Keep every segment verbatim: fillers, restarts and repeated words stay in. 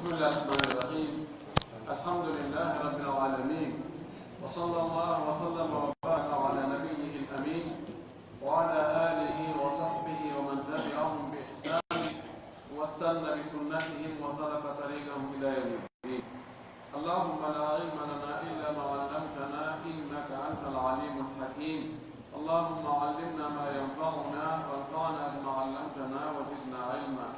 بسم الله الرحمن الرحيم. الحمد لله رب العالمين. وصلى الله وسلم وبارك على نبيه الأمين وعلى آله وصحبه ومن تبعهم بإحسان واستن بسنتهم وسلك طريقهم إلى يوم الدين. اللهم لا علم لنا إلا ما علمتنا إنك أنت العليم الحكيم. اللهم علمنا ما ينفعنا وانفعنا بما علمتنا وزدنا علما.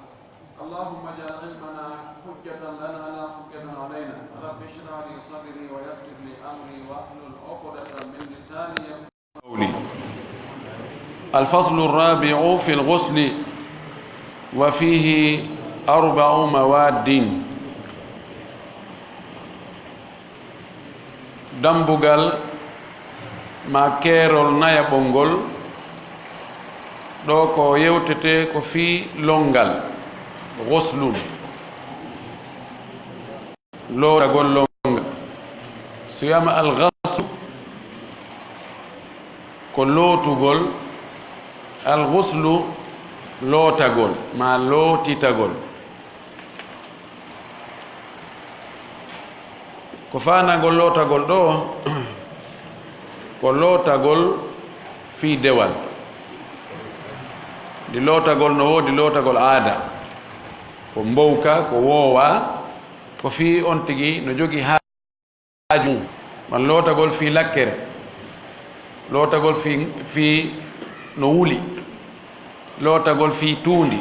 اللهم اجعل علمنا حجة لنا لا حجة علينا. رب اشرح لي صدري ويسر لي أمري واحلل عقدة من لساني يفقهوا قولي. الفصل الرابع في الغسل وفيه أربع مواد. Dambugal ma keerol nayaɓol ngol, ɗo ko yewtete ko fii lonngal, ghuslun, lootagol lonngal. So wiyaama al-ghaslu, ko lootugol, al-ghuslu, lootagol, maa lootitagol. Ko faandaangol lootagol ɗo, ko lootagol fii dewal. Ndi lootagol no woodi lootagol aada, ko mbowka, ko woowa, ko fii on tigi no jogii haaju mum, maa lootagol fii lakkere, lootagol fii, fii no wuli, lootagol fii tuundi.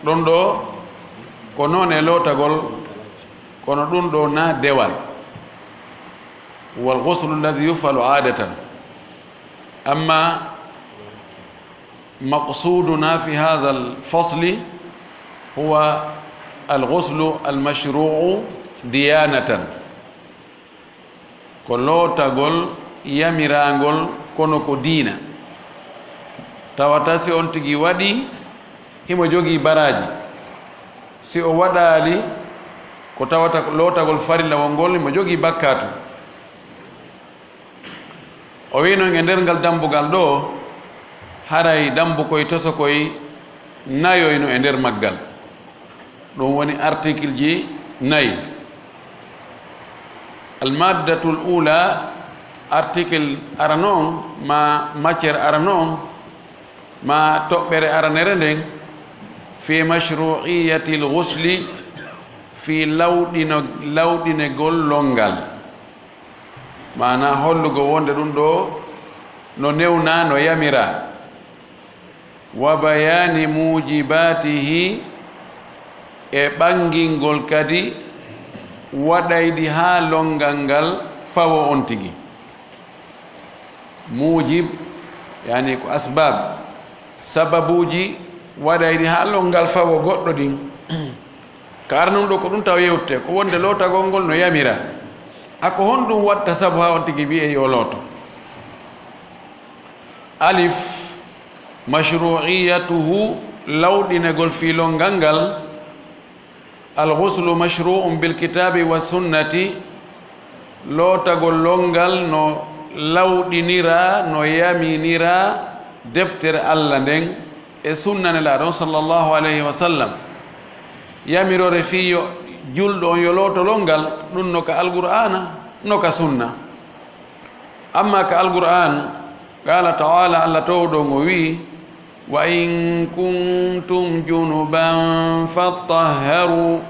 Ɗon ɗo ko noone lootagol, kono ɗum ɗo na dewal. Wal ghuslu alladhi yuf'alu 'adatan. Amma مقصودنا في هذا الفصل هو الغسل المشروع ديانة. Ko lootagol yamiraangol, kono ko diina. Tawata si on tigi waɗi, himo jogii baraaji. Si o waɗaali, ko tawata lootagol farillawol ngol, himo jogii bakkaatu. O wi'i non e nder ngal dambugal ɗo, haray dambukoy tosokoy nayoy no e nder maggal. Ɗum woni article ji nayi. Al maddatul ula, article arano on, ma matière arano on, ma toɓɓere aranere nden, fi mashru'iyatil ghusli, fi lawɗino-, lawɗinegol lonngal. Maanaa hollugo wonde ɗum ɗo no newnaa, no yamiraa. Wa bayaani muujibatihi, e ɓanngingol kadi waɗayɗi haa lonngal ngal fawo on tigi. Muujib, yani ko asbab, sababuuji waɗayɗi haa lonngal fawo goɗɗo ɗin. Ka arnum ɗo ko ɗum taw yewtete, ko wonde lootagol ngol no yamira. A ko honɗum watta sabu haa on tigi wi'e yo looto? Alif, mashru'iyatuhu, lawɗinegol fii lonngal ngal. Al ghuslu mashru'un bil kitabi wa sunnati, lootagol lonngal no lawɗiniraa, no yaminiraa deftere Alla nden e sunna Nelaaɗo on sallallahu alayhi wa sallam. Yamiroore fii yo julɗo on yo looto lonngal, ɗum no ka Alqur'aana, no ka sunna. Amma ka Alqur'aan, qaala ta'aala, Alla toowɗo on o wi'i, "Wa in kuntum junuban fattahharu."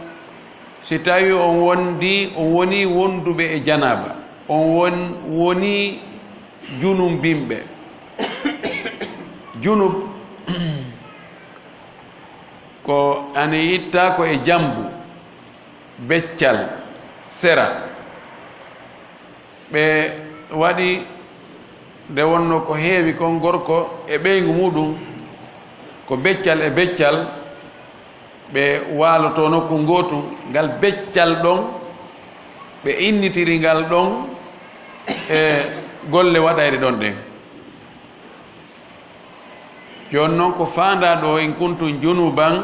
Si tawi on wondi, on woni wonduɓe e janaaba, on won-, woni junubinɓe. Junub ko ani itta ko e jambu, beccal, sera. Ɓe waɗi nde wonno ko heewi kon gorko e ɓeyngu muɗum, ko beccal e beccal, ɓe waalotoo nokku ngootu, ngal beccal ɗon, ɓe innitiri ngal ɗon e golle waɗayɗe ɗon ɗen. Jooni non ko faandaa ɗo, "In kuntum junuban",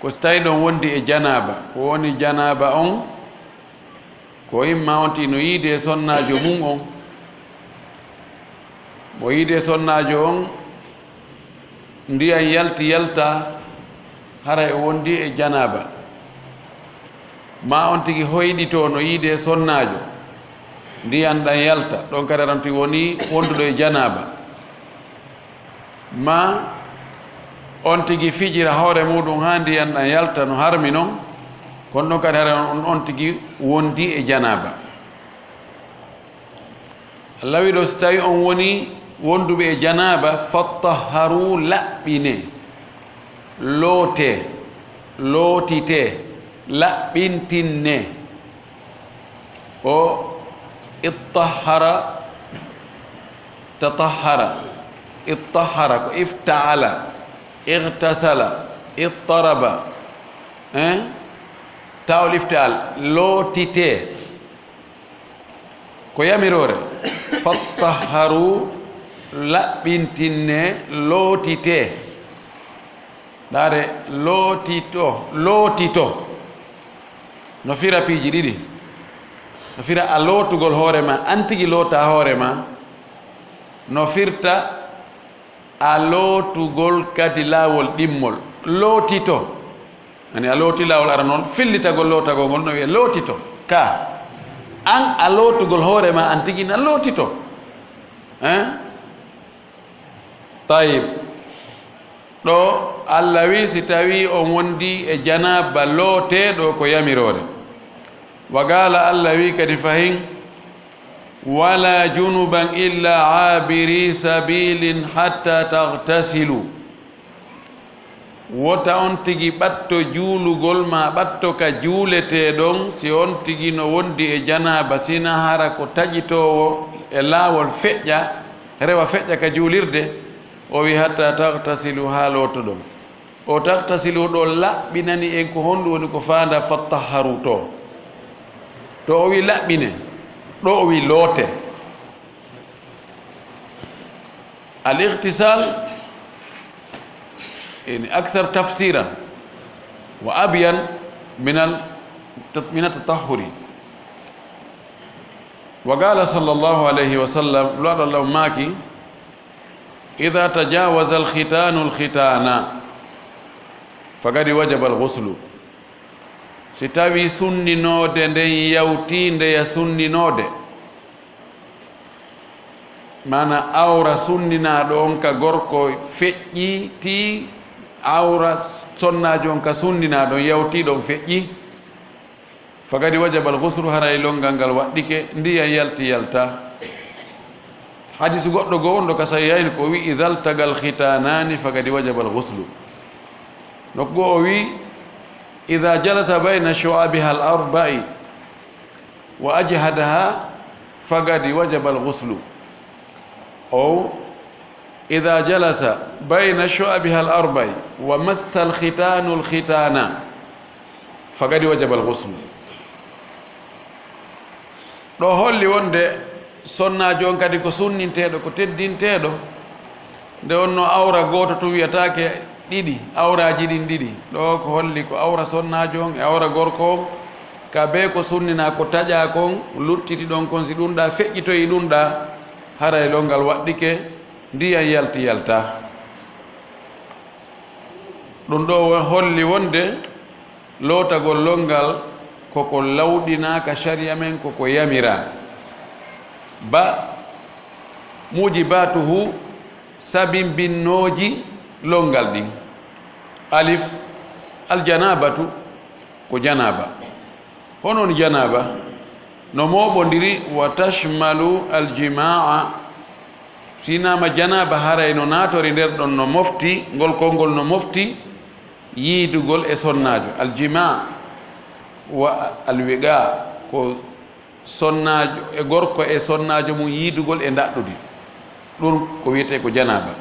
ko si tawii ɗon wondi e janaaba. Ko woni janaaba on? Ko imma on tigi no yiide e sonnaajo mum on. Mo yiide e sonnaajo on, ndiyan yalti yalta, haray o wondi e janaaba. Ma on tigi hoyɗito no yiide e sonnaajo, ndiyan ɗan yalta, ɗon kadi aɗa on tigi woni wonduɗo e janaaba. Ma on tigi fijira hoore muɗum haa ndiyan ɗan yalta no harmi non, kon ɗon kadi hara on, on tigi wondi e janaaba. Lawi ɗo, si tawi on woni wonduɓe e janaaba, fattaharu, laɓɓine, loote, lootite, laɓɓintinne. O ittahara, tatahara, ittahara ko ifta'ala, igtasala, ittaraba, hein? Ta'ul ifta'al, lootite. Ko yamiroore. Fattaharu, laɓɓintinne, lootite. Ndaare, lootito, lootito. No fira piiji ɗiɗi. No fira a lootugol hoore ma, an tigi loota hoore ma. No firta a lootugol kadi laawol ɗimmol. Lootito. Ani a looti laawol aranol, fillitagol lootagol ngol no wi'e lootito. Ka. An a lootugol hoore ma, an tigi na lootito. Hein? Tayib. Ɗo Allah wi si tawi on wondi e janaaba looteeɗo ko yamiroore. Wa gaala Allah wi kadi fahin, wala junuban illa abiri sabilin hatta tagtasilu. Wota on tigi ɓatto juulugol ma ɓatto ka juuletee ɗon, si on tigi no wondi e janaaba, sina hara ko taƴitoowo e laawol feƴƴa, rewa feƴƴa ka juulirde, o wi, hatta tagtasilu, haa lootoɗon. O tagtasilu ɗo laɓɓinani en ko honɗum woni ko faanda fattaharu to. To o wi laɓɓine, ɗo o wi loote. Al-ightisal, yani, akthar tafsiran wa abyan min al-, min at-tatahhuri. Wa qala sallallahu alayhi wa sallam, Nulaaɗo Allah maaki, "Idha tajawaza al-khitanu al-khitana, faqad wajaba al-ghuslu." Si tawi sunninoode nden yawti ndeya sunninoode, maana awra sunninaaɗo on ka gorko feƴƴitii, awra sonnaajo on ka sunninaaɗo on yawtii ɗon feƴƴi, faqad wajaba al-ghuslu, haray longal ngal waɗɗike, ndiyan yalti yalta. Hadisu goɗɗo goo on ɗo ka Sahihayn ko wi, "Idha iltaqa al-khitanani faqad wajaba al-ghuslu." Nokku goo o wi, "Idha jalasa bayna shu'abiha al-arba'i wa ajhadaha faqad wajaba al-ghuslu." Ow, "Idha jalasa bayna shu'abiha al-arba'i wa massa al-khitanu al-khitana faqad wajaba al-ghuslu." Ɗo holli wonde sonnaajo on kadi ko sunninteeɗo, ko teddinteeɗo. Nde wonno awra gooto tun wiyataake ɗiɗi, awraaji ɗin ɗiɗi. Ɗo ko holli ko awra sonnaajo on e awra gorko on, ka bee ko sunninaa ko taƴaa kon, luttiti ɗon kon, si ɗun ɗa feƴƴitoyi ɗun ɗa, haray longal waɗɗike, ndiyan yalti yalta. Ɗun ɗo holli wonde lootagol longal ko ko lawɗinaa ka sariya men, ko ko yamiraa. Ba mujibatuhu, sabimbinnooji longal ɗin. Alif, aljanabatu, ko janaaba. Hono woni janaaba? No mooɓondiri, wa tashmalu aljimaa. Si wi'aama janaaba haray no naatori nder ɗon, no mofti, ngol konngol no mofti yiidugol e sonnaajo. Aljimaa wa alwiqaa, ko sonnaajo e gorko e sonnaajo mum yiidugol e ndaɗɗudi. Ɗun ko wi'etee ko janaaba.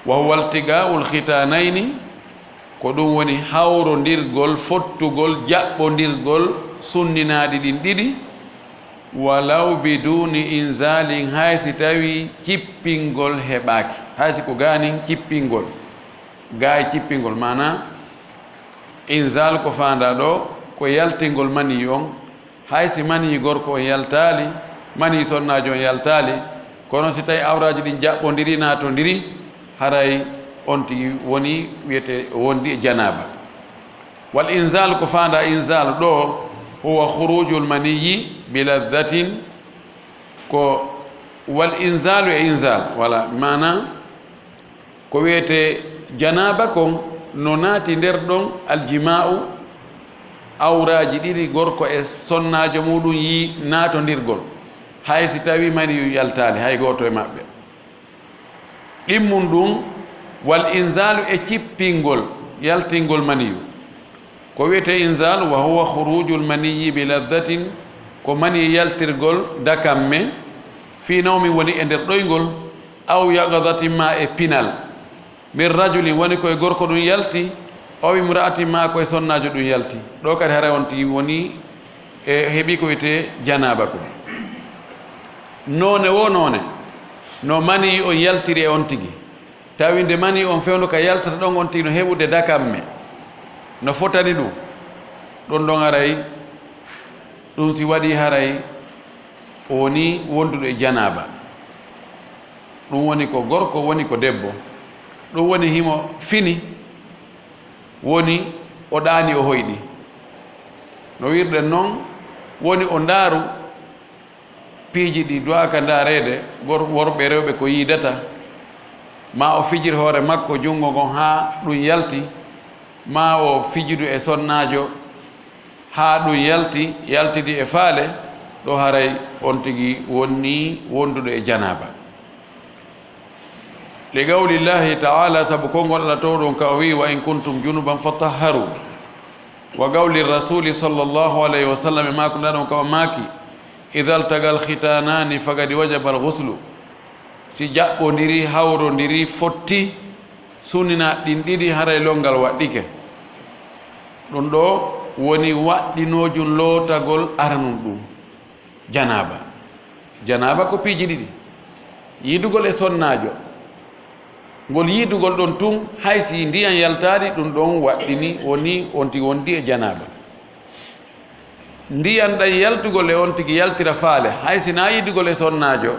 Wa huwa iltiqaa'ul khitaanayni, ko ɗun woni hawrondirgol, fottugol, jaɓɓondirgol sunninaaɗi ɗin ɗiɗi, walaw biduuni inzaalin, hay si tawii cippingol heɓaaki, hay si ko gaanin cippingol, gaay cippingol, maanaa inzaal ko faandaa ɗo, ko yaltingol manii on, hay si manii gorko on yaltaali, manii sonnaajo on yaltaali, kono si tawii awraaji ɗin jaɓɓondiri, naatondiri, haray on tigi woni wi'etee o wondi e janaaba. Wal inzaal, ko faandaa inzaal ɗo, Huwa khurujul maniyyi bi ladhatin, ko wal inzalu e inzal, wala maana ko wiyetee janaaba kon no naati nder ɗon aljima'u, awraaji ɗiɗi, gorko e sonnaajo muuɗum yii naatondirgol, hay si tawii maniyun yaltaali hay gooto e maɓɓe. Ɗimmun ɗum, wal inzalu e cippingol, yaltingol maniyu. Ko wiyetee inzal, wa huwa khurujul maniyyi bi ladhatin, ko maniyi yaltirgol dakamme, fii nawmin woni e nder ɗoyngol, aw yaqazatin ma e pinal, min rajulin woni ko e gorko ɗum yalti, aw imra'atin ma ko e sonnaajo ɗum yalti. Ɗo kadi haray on tigi woni e heɓi ko wiyetee janaaba ko. Noone wo noone, no mani on yaltiri e on tigi, tawi nde mani on fewndo ka yaltata ɗon on tigi no heɓude dakamme, no fotani ɗum, ɗum ɗon haray, ɗum si waɗi haray o woni wonduɗo e janaaba. Ɗum woni ko gorko, woni ko debbo. Ɗum woni himo fini, woni o ɗaani o hoyɗi. No wirɗen non, woni o ndaaru piiji ɗi duwaaka ndaareede, gor-, worɓe rewɓe ko yiidata, ma o fijir hoore makko junngo ngon haa ɗum yalti, ma o fijudu e sonnaajo haa ɗum yalti, yaltidi e faale, ɗo haray on tigi wonni wonduɗo e janaaba. Li qawlillahi ta'ala, sabu konngol Allah towɗon ka o wi'i, "Wa in kuntum junuban fatahharu." Wa qawli rasuli sallallahu alayhi wa sallam, e maako ndaɗon ka o maaki, "Idha altaqa alkhitanaani faqad wajaba alghuslu." Si jaɓɓondiri, hawrondiri, fotti, sunina ɗin ɗiɗi, haray longal waɗɗike. Ɗum ɗo woni waɗɗinoojum lootagol aranun ɗum. Janaaba. Janaaba ko piiji ɗiɗi. Yiidugol e sonnaajo. Ngol yiidugol ɗon tun, hay si ndiyan yaltaali, ɗum ɗon waɗɗini, woni on tigi wondi e janaaba. Ndiyan ɗan yaltugol e on tigi yaltira faale, hay si naa yiidugol e sonnaajo,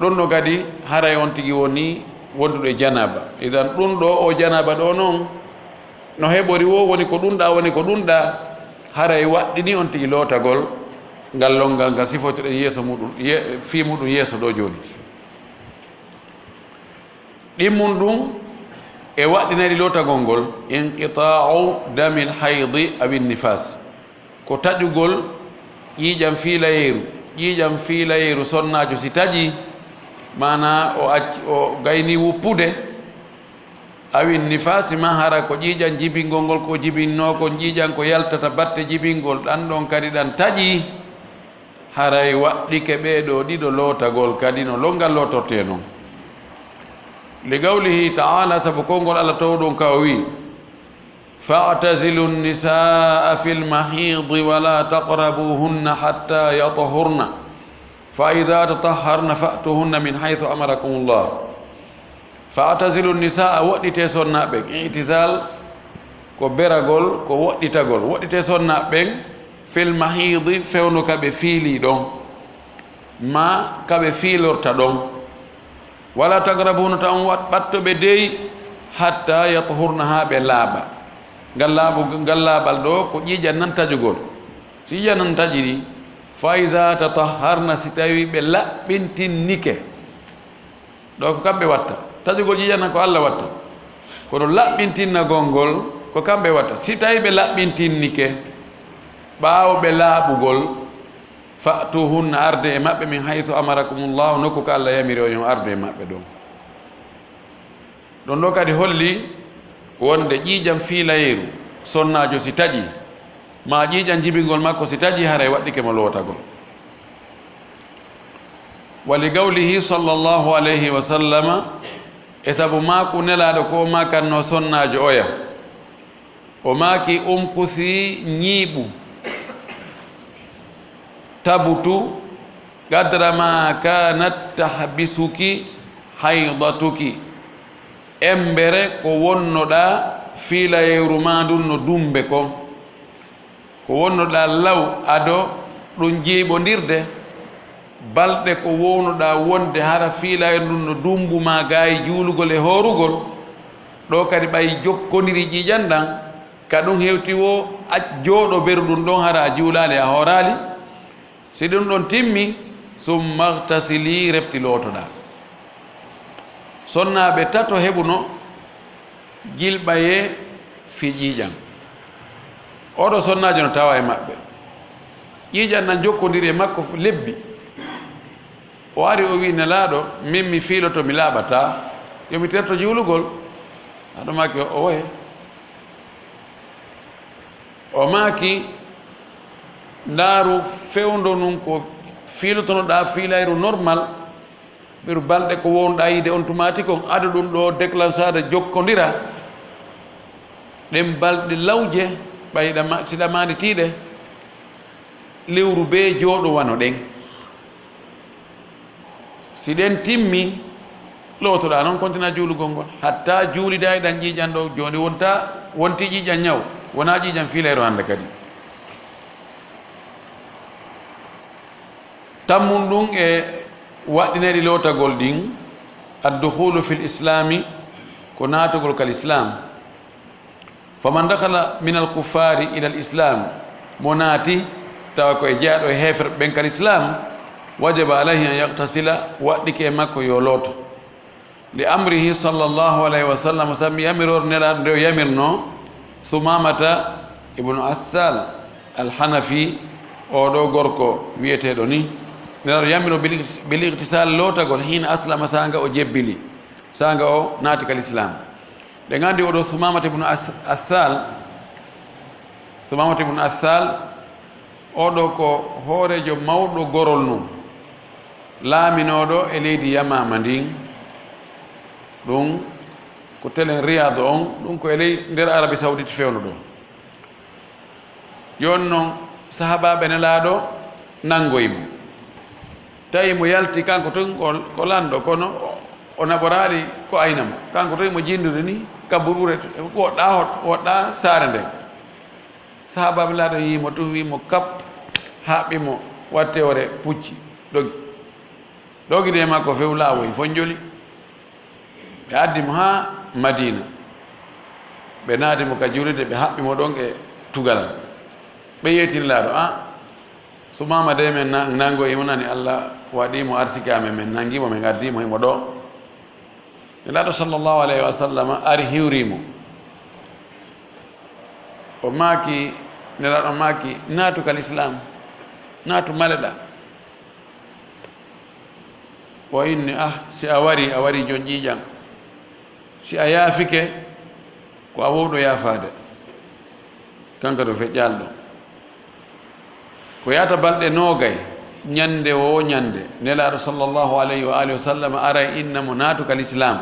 ɗon no kadi haray on tigi woni wonduɗo e janaaba. Idan ɗum ɗo o janaaba ɗo non, no heɓori wo woni ko ɗum ɗa, woni ko ɗum ɗa, haray waɗɗini on tigi lootagol ngal longal ngal sifoytoɗen yeeso muɗum, ye-, fii muɗum yeeso ɗo jooni. Ɗimmun ɗum e waɗɗinayɗi lootagol ngol, inqita'u damil haydi awin nifas, ko taƴugol ƴiiƴam fiilayeeru, ƴiiƴam fiilayeeru sonnaajo si taƴi, maanaa o acci, o gayni wuppude, awin nifaasi ma hara ko ƴiiƴam jibingol ngol ko jibinnoo kon ƴiiƴam ko yaltata batte jibingol, ɗan ɗon kadi ɗan taƴi, haray waɗɗike ɓee ɗoo ɗiɗo lootagol kadi no longal lootortee non. Li qawlihi ta'ala, sabu konngol Allah towɗum ka o wi'i, "Fa'tazilu nnisaa fil mahiidi wa la taqrabuhunna hatta yatahurna, fa idha tatahharna fa'tuhunna min haythu amarakumullah." "Fa'tazilu nnisaa", woɗɗitee sonnaaɓe ɓen. I'tizal ko beragol, ko woɗɗitagol. Woɗɗitee sonnaaɓe ɓen fil mahiidi, fewndo ka ɓe fiilii ɗon, ma ka ɓe fiilorta ɗon. "Wala taqrabuhunna", ta on wat-, ɓatto ɓe dey, "hatta yatahurna", haa ɓe laaɓa. Ngal laaɓu-, ngal laaɓal ɗo ko ƴiiƴan nan taƴugol. Si ƴiiƴan nan taƴiri, "fa iza tatahharna", si tawi ɓe laɓɓintinnike. Ɗo ko kamɓe watta. Taƴugol ƴiiƴan nan ko Allah watta. Kono laɓɓintinnagol ngol ko kamɓe watta. Si tawi ɓe laɓɓintinnike, ɓaawo ɓe laaɓugol, "fa'tuhunna", arde e maɓɓe, "min haythu amarakumullahu", nokku ka Allah yamiri on yo arde e maɓɓe ɗon. Ɗon ɗo kadi holli wonde ƴiiƴam fiilayeeru sonnaajo si taƴi, ma ƴiiƴam jibingol makko si taƴi, haray waɗɗike mo lootagol. Wa li qawlihi sallallahu alayhi wa sallama, e sabu maaku Nelaaɗo ko o maakannoo sonnaajo oya. O maaki, "Umkusi", ñiiɓu, "tabutu, qadra ma kanat tahbisuki haydatuki", embere ko wonnoɗaa fiilayeeru maa ndun no dumbe kon. Ko wonnoɗaa law ado ɗum jiiɓondirde, balɗe ko wownoɗaa wonde hara fiilayru ndun no dummbu maa gaayi juulugol e hoorugol, ɗo kadi ɓay jokkondiri ƴiiƴan ɗan, Ka ɗum hewti wo, ac-, jooɗo beru ɗum ɗon, hara a juulaali, a hooraali. Si ɗum ɗon timmi, summa ightasili, refti lootoɗaa. Sonnaaɓe tato heɓuno jilɓayee fii ƴiiƴan. Oɗo sonnaajo no tawa e maɓɓe. Ƴiiƴan nan jokkondiri e makko lebbi. O ari, o wi'i, "Nelaaɗo, min mi fiiloto, mi laaɓataa. Yo mi terto juulugol?" Nelaaɗo maaki, "O, owe." O maaki, "Ndaaru, fewndo nun ko fiilotonoɗaa fiilayru normal, ɓiru balɗe ko wownoɗaa yiide on tumaati kon, ado ɗum ɗo déclenchade jokkondira. Ɗen balɗe lawje, ɓay ɗama-, si ɗamaani tiiɗe, lewru bee jooɗo wano ɗen. Si ɗen timmi, lootoɗaa non, kontinaa juulugol ngol. Hatta juulidaa e ɗan ƴiiƴan ɗo, jooni wonta, wonti ƴiiƴan ñaw, wonaa ƴiiƴan fiilayru hande kadi." Tammun ɗum e waɗɗineeɗi lootagol ɗin, addukhulu fil islami, ko naatugol kal islam. Faman dakhala min al kuffari ila al islam, mo naati, tawa ko e jeyaaɗo e heeferɓe ɓen kal islam, wajaba alayhi an yaghtasila, waɗɗike e makko yo looto. Li amrihi sallallahu alayhi wa sallam, sabi yamiroore Nelaaɗo nde o yamirno Sumamata ibnu Assal al Hanafi, oo ɗoo gorko wi'eteeɗo ni, Nelaaɗo yamiro bil, bil ightisal, lootagol, hiina aslama, saanga o jebbili, saanga o naati kal islam. Ɗen anndi oo ɗoo Sumamata ibnu As-, Assal, Sumamata ibnu Assal, oo ɗoo ko hooreejo mawɗo gorol nun, laaminooɗo e leydi Yamaama ndin. Ɗum ko telen Riyadu on, ɗum ko e ley nder Arabi Sawditi fewndo ɗoo. Jooni non, sahaabaaɓe Nelaaɗo nangoyi mo. Tawi mo yalti kanko tun ko, ko lanɗo, kono o, o naɓoraali ko ayna mo. Kanko tun mo jinndude ni, kabbu ɓure, woɗɗaa hot-, woɗɗaa saare nden. Sahaabaaɓe Nelaaɗo yii mo tun, wii mo kap, haɓɓi mo, watti hoore pucci, dogi. Dogidi e makko few laawoyi, fonjoli. Ɓe addi mo haa Madiina. Ɓe naadi mo ka juulirde, ɓe haɓɓi mo ɗon e tugalal. Ɓe yeetini Nelaaɗo, "Ah, Sumaama de men na-, nangoyi mo, nani Alla waɗi mo arsike amen, men nangi mo, men addi mo himo ɗoo." Nelaaɗo sallallahu alayhi wa sallam ari hiwri mo. O maaki, Nelaaɗo maaki, "Naatu kal Islam, naatu maleɗaa." O inni, "Ah, si a wari, a wari jon ƴiiƴan. Si a yaafike, ko a wowɗo yaafaade." Kanko ɗo feƴƴaali ɗo. Ko yaata balɗe noogay, ñande woo ñande, Nelaaɗo sallallahu alayhi wa alihi wa sallam aray inna mo, "Naatu kal Islam."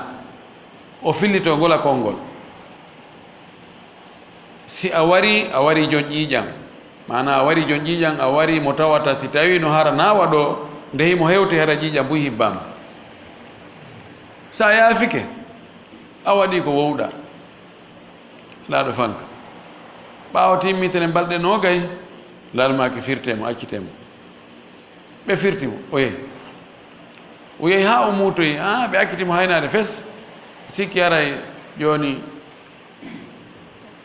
O fillito ngola konngol. Si a wari, a wari jon ƴiiƴan. Maanaa a wari jon ƴiiƴan, a wari mo tawata si tawii no hara naawa ɗoo, nde himo hewti hara ƴiiƴan buy hibbaama. Si a yaafike, a waɗii ko wowɗaa. Nelaaɗo fanka. Ɓaawo timmitene balɗe noogay, Nelaaɗo maaki, "Firtee mo, accitee mo." Ɓe firti mo, o yehi. O yehi haa o muutoyi, haa ɓe acciti mo haynaade fes, sikki aray jooni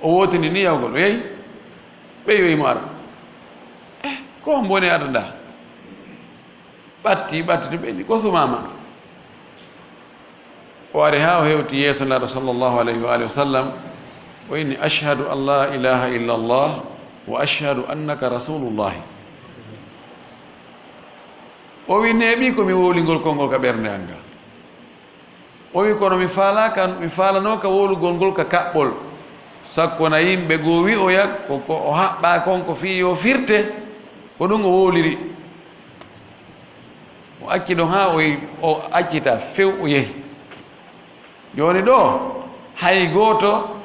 o wootini ni yahugol, o yehi. Ɓe wi'i mo, "Ara." "Eh, ko hombo woni adda?" Ɓatti, ɓatti, to ɓe inni, "Ko Sumaama." O ari haa o hewti yeeso Nelaaɗo sallallahu alayhi wa alihi wa sallam, o inni, "Ashhadu an la ilaha illa Allah wa ashhadu annaka rasulullahi." O wi, "Neeɓi ko mi wowlingol konngol ka ɓernde an ngal." O wi, "Kono mi faalaaka, mi faalanooka wowlugol ngol ka kaɓɓol. Sakko na yimɓe goo wi'oya ko, ko o haɓɓaa kon ko fii yo firte, ko ɗum o wowliri." O acci ɗon haa o, o accita few, o yehi. Jooni ɗoo, hay gooto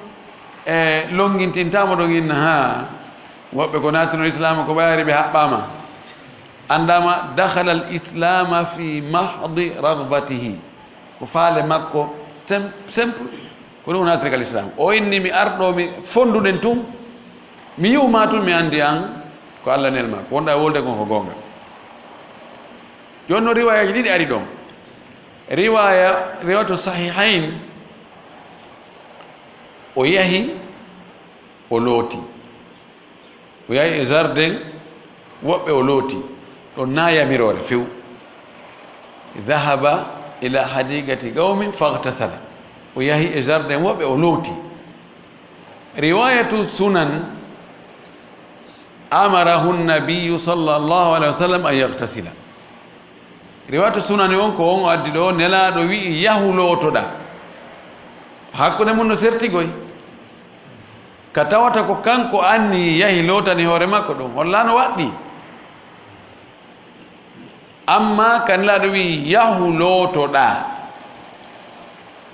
e longintintaa mo ɗon inna, haa woɓɓe ko naatino Islaama ko ɓayri ɓe haɓɓaama. Anndaama, dakhala al-islama fi mahdi ragbatihi. Ko faale makko sem-, simple, ko ɗum o naatiri kal Islam. O inni, "Mi arɗo, mi fonnduɗen tun, mi yi'u ma tun, mi anndi an ko Alla nel ma, ko wonɗaa wolde kon ko goonga." Jooni no riwaayaji ɗiɗi ari ɗon. Riwaaya, riwaayatu Sahihayn, o yahi, O looti. O yahi e jardin woɓɓe, o looti. Ɗon na yamiroore few. Dahaba ila hadiqati qawmin faghtasala. O yahi e jardin woɓɓe, o looti. Riwayatu sunan, amarahu nabiyu sallallahu alaihi wasallam an yaghtasila. Riwayatu sunani on ko on addi ɗo, Nelaaɗo wi'i, "Yahu lootoɗaa." Hakkunde mun no sertigoy. Ka tawata ko kanko anni yahi lootani hoore makko ɗum, holla no waɗɗi. Amma ka Nelaaɗo wi'i, "Yahu lootoɗaa."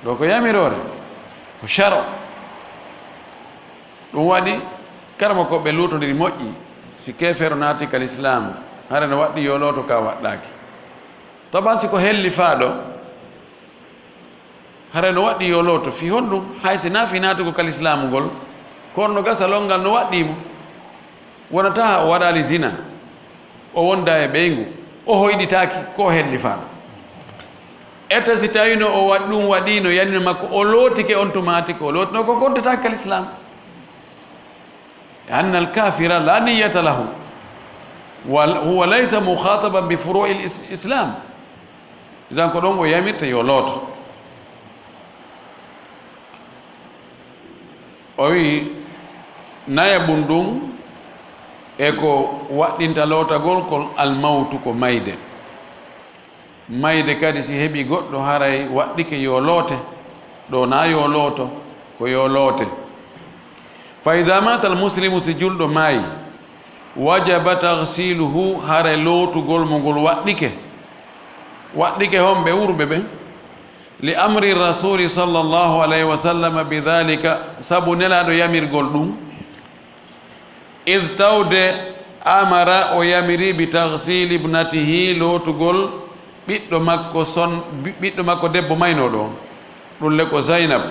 Ɗo ko yamiroore, ko sharo. Ɗum waɗi, kala mo ko ɓe luutondiri moƴƴi, si keefeero naati ka lislaamu, hara no waɗɗi yo looto ka waɗɗaaki. Taban si ko hellifaaɗo, hara no waɗɗi yo looto. Fii honɗum? Hay si naa fii naatugol ka lislaamu ngol, kono no gasa longal no waɗɗii mo. Wonata o waɗaali zina, o wonda e ɓeyngu, o hoyɗitaaki, ko o hellifaaɗo. Etta si tawino o waɗ-, ɗum waɗiino yanino makko, o lootike on tumaati ko o lootino ko gontataake ka lislaam. Anna al-kafira la niyyata lahu, wa huwa laysa mukhataban bi furu'il is-, islam. Idan ko ɗon o yamirta yo looto. O wi'i, nayaɓun ɗum e ko waɗɗinta lootagol kon almawtu, ko mayde. Mayde kadi, si heɓi goɗɗo, haray waɗɗike yo loote, ɗo na yo looto, ko yo loote. Fa idha mata almuslimu, si julɗo maayi, wajaba taghsiluhu, haray lootugol mo ngol waɗɗike. Waɗɗike homɓe? Wurɓe ɓen. Li amri rasuli sallallahu alayhi wa sallam bi dhalika, sabu Nelaaɗo yamirgol ɗum. Id, tawde, amara, o yamiri, bi taghsili ibnatihi, lootugol ɓiɗɗo makko son-, bi-, ɓiɗɗo makko debbo maynooɗo on. Ɗum le ko Zaynab.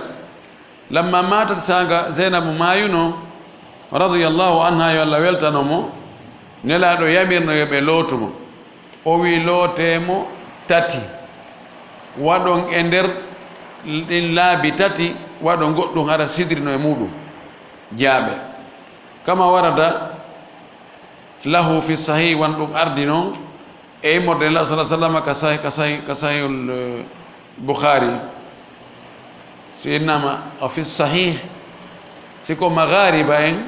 Lamma matat, saanga Zeynabu maayuno, radiyallahu anha, yo Allah weltano mo, Nelaaɗo yamirno yo ɓe lootu mo. O wi, lootee mo tati. Waɗon e nder ɗin laabi tati, waɗon goɗɗum hara sidrino e muuɗum. Jaaɓe. Kama warada lahu fi sahih, wan ɗum ardi non e immorde Nelaaɗo sallallahu alaihi wasallam ka sahih, ka sahih, ka sahihul, eh, Bukhari. Si innama o fi sahih, si ko maghariba en,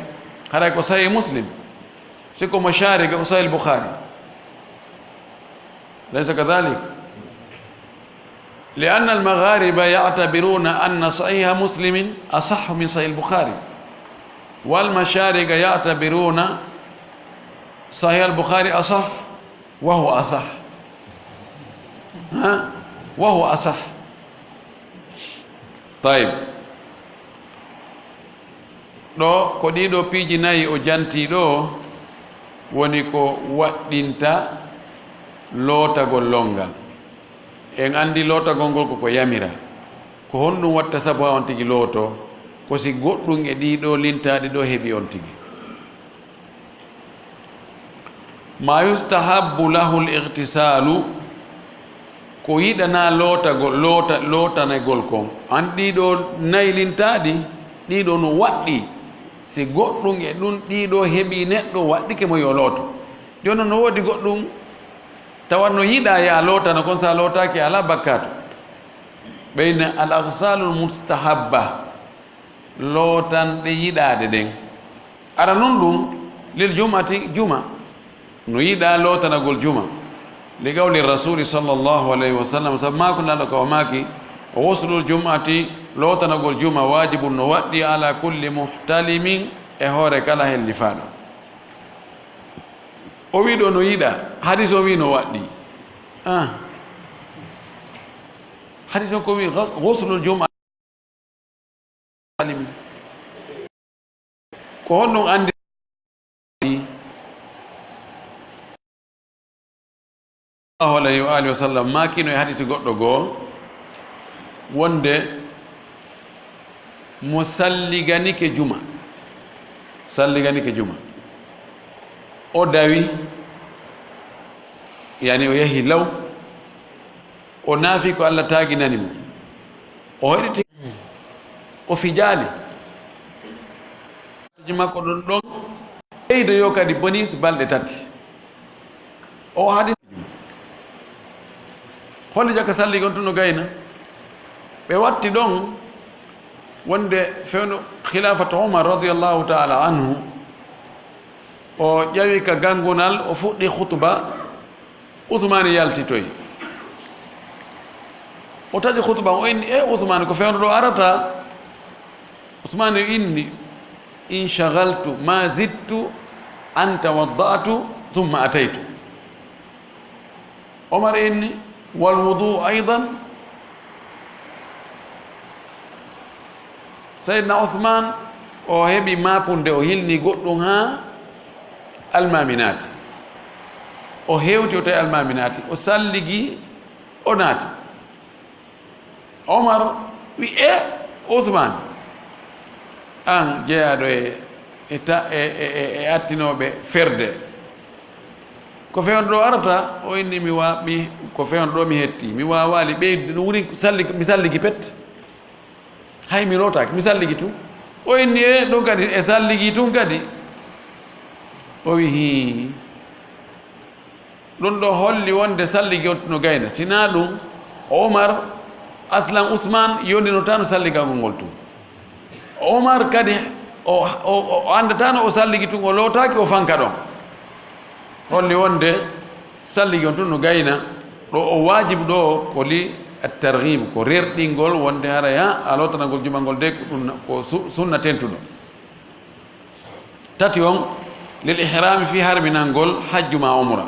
haray ko sahih Muslim. Si ko mashariq, ko sahih Bukhari. Laysa kadhalik? Li anna al-maghariba ya'tabiruna anna sahih Muslim asahhu min sahih Bukhari. Wal mashariq ya'tabiruna sahih al-Bukhari asah. Wa huwa asah. Ha? Wa huwa asah. Tayib. Ɗo ko ɗiɗo piiji nayi o janti ɗo, woni ko waɗɗinta lootagol longal. En anndi lootagol ngol ko ko yamira. Ko honɗum watta sabu haa on tigi looto? Ko si goɗɗum e ɗiɗo lintaaɗi ɗo heɓi on tigi. Ma yustahabbu lahu al-ightisalu, ko yiɗanaa lootagol, loota-, lootanagol kon. An ɗiɗo nayi lintaaɗi, ɗiɗo no waɗɗi. Si goɗɗum e ɗum ɗiɗo heɓi neɗɗo, waɗɗike mo yo looto. Jooni no woodi goɗɗum tawa no yiɗaa ya lootana kon, sa lootaaki alaa bakkaatu. Ɓeyna al-aghsalul mustahabba. Lootanɗe yiɗaaɗe ɗen. Ara non ɗum, lil jum'ati, juma. No yiɗaa lootanagol juma. Li qawli rasuli sallallahu alayhi wa sallam, sabu maaku Nelaaɗo ka o maaki, ghuslul jum'ati, lootanagol juma, wajibun, no waɗɗi, ala kulli muhtalimin, e hoore kala hellifaaɗo. O wi ɗo no yiɗaa, hadis o wi no waɗɗi. Ah. Hadis o ko wi ghus-, ghuslul jum'a. Ko honɗum anndi? Sallallahu alayhi wa alihi wa sallam maakino e hadisi goɗɗo goo wonde mo salliganike juma, salliganike juma, o dawi, yani o yahi law, o naafi ko Allah taaginani mo. O hoyɗiti, o fijaali. makko ɗon ɗon ɓeydoyo kadi bonus balɗe tati. O hadis holli jaka salligi on tun no gayna. Ɓe watti ɗon wonde fewndo khilafatu Umar radiyallahu ta'ala anhu, o ƴawi ka gangunal, o fuɗɗi khutba. Usmani yaltitoyi. O taƴi khutba, o inni, "E Usmani, ko fewndo ɗo arata?" Usmani inni, "Inshagaltu, ma zidtu, an tawadda'tu, thumma ataytu." Omar inni, "Wal wudu aydan." Seydina Usman, o heɓi mapunde, o hilni goɗɗum haa almami naati. O hewti, o tawi almami naati, o salligi, o naati. Omar wi, "E Usman, an jeyaaɗo e, e ta-, e, e, e, e attinooɓe ferde, ko fewndo ɗo arata?" O inni, "Mi wa-, mi, ko fewndo ɗo mi hetti. Mi waawaali ɓeydude, ɗum woni salli-, mi salligi pet. Hay mi lootaaki, mi salligi tun." O inni, "E ɗum kadi, e salligi tun kadi?" O wi, "Hii." Ɗum ɗo holli wonde salligi on no gayna. Sinaa ɗum, Omar, aslan Usman yondinotaano salligagol ngol tun. Omar kadi, o, o, o, o anndataano o salligi tun, o lootaaki, o fanka ɗon. Holli wonde salligi on tun no gayna. Ɗo o waajibu ɗo ko li at-targhib, ko rerɗingol wonde hara ya a lootanagol jumangol de, ko ɗum ko su-, sunna tentuɗo. Tati on, lil ihrami, fii harminangol hajju ma umra.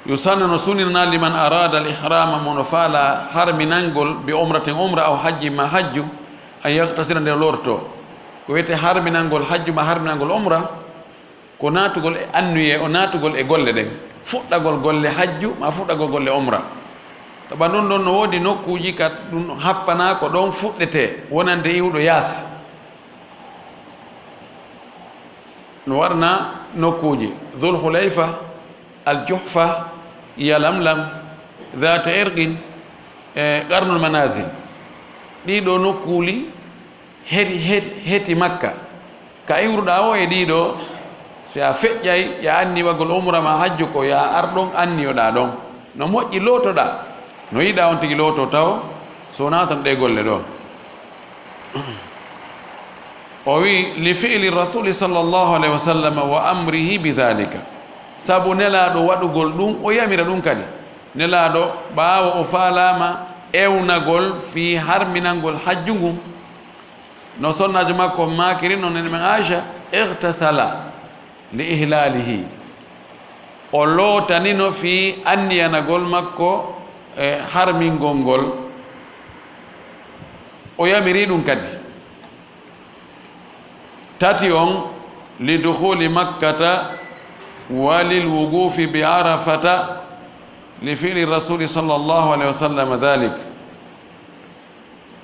Yusanna, no sunnina, liman arada al ihrama, mo no faala harminangol, bi umratin, umra, aw hajji, ma hajju, an yagtasila, nde lorto. Ko wiyete harminangol hajju ma harminangol umra, ko naatugol e annuye, o naatugol e golle ɗen, fuɗɗagol golle hajju ma fuɗɗagol golle umra. Sabu ɗum ɗon no woodi nokkuuji ka ɗum happana ko ɗon fuɗɗete, wonande iwɗo yaasi. No waɗana nokkuuji Dhul Hulayfa, Al Juhfa, Yalamlam, Dhatu Irqin, e Qarnul Manazil. Ɗii ɗoo nokkuuli heti, heti, heti Makka. Ka iwruɗaa o e ɗii ɗoo, si a feƴƴay, ya anni waggol umra ma hajju ko ya ar ɗon anniyoɗaa ɗon. No moƴƴi lootoɗaa, no yiɗaa on tigi looto taw, so wonaa tan ɗee golle ɗoo. O wi, "Li fi'li Rasuli sallallahu alayhi wa sallam wa amrihi bi dhalika." Sabu Nelaaɗo waɗugol ɗum, o yamira ɗum kadi. Nelaaɗo, ɓaawo o faalaama ewnagol fii harminangol hajju ngun, no sonnaajo makko maakiri, no nene men Aisha, "Ightasala li ihlalihi." O lootanino fii anniyanagol makko e harmingol ngol. O yamiri ɗum kadi. Tati on, "Li dukhuli Makkata wa lil wuqufi bi Arafata, li fi'li Rasuli sallallahu alayhi wa sallam dhalik."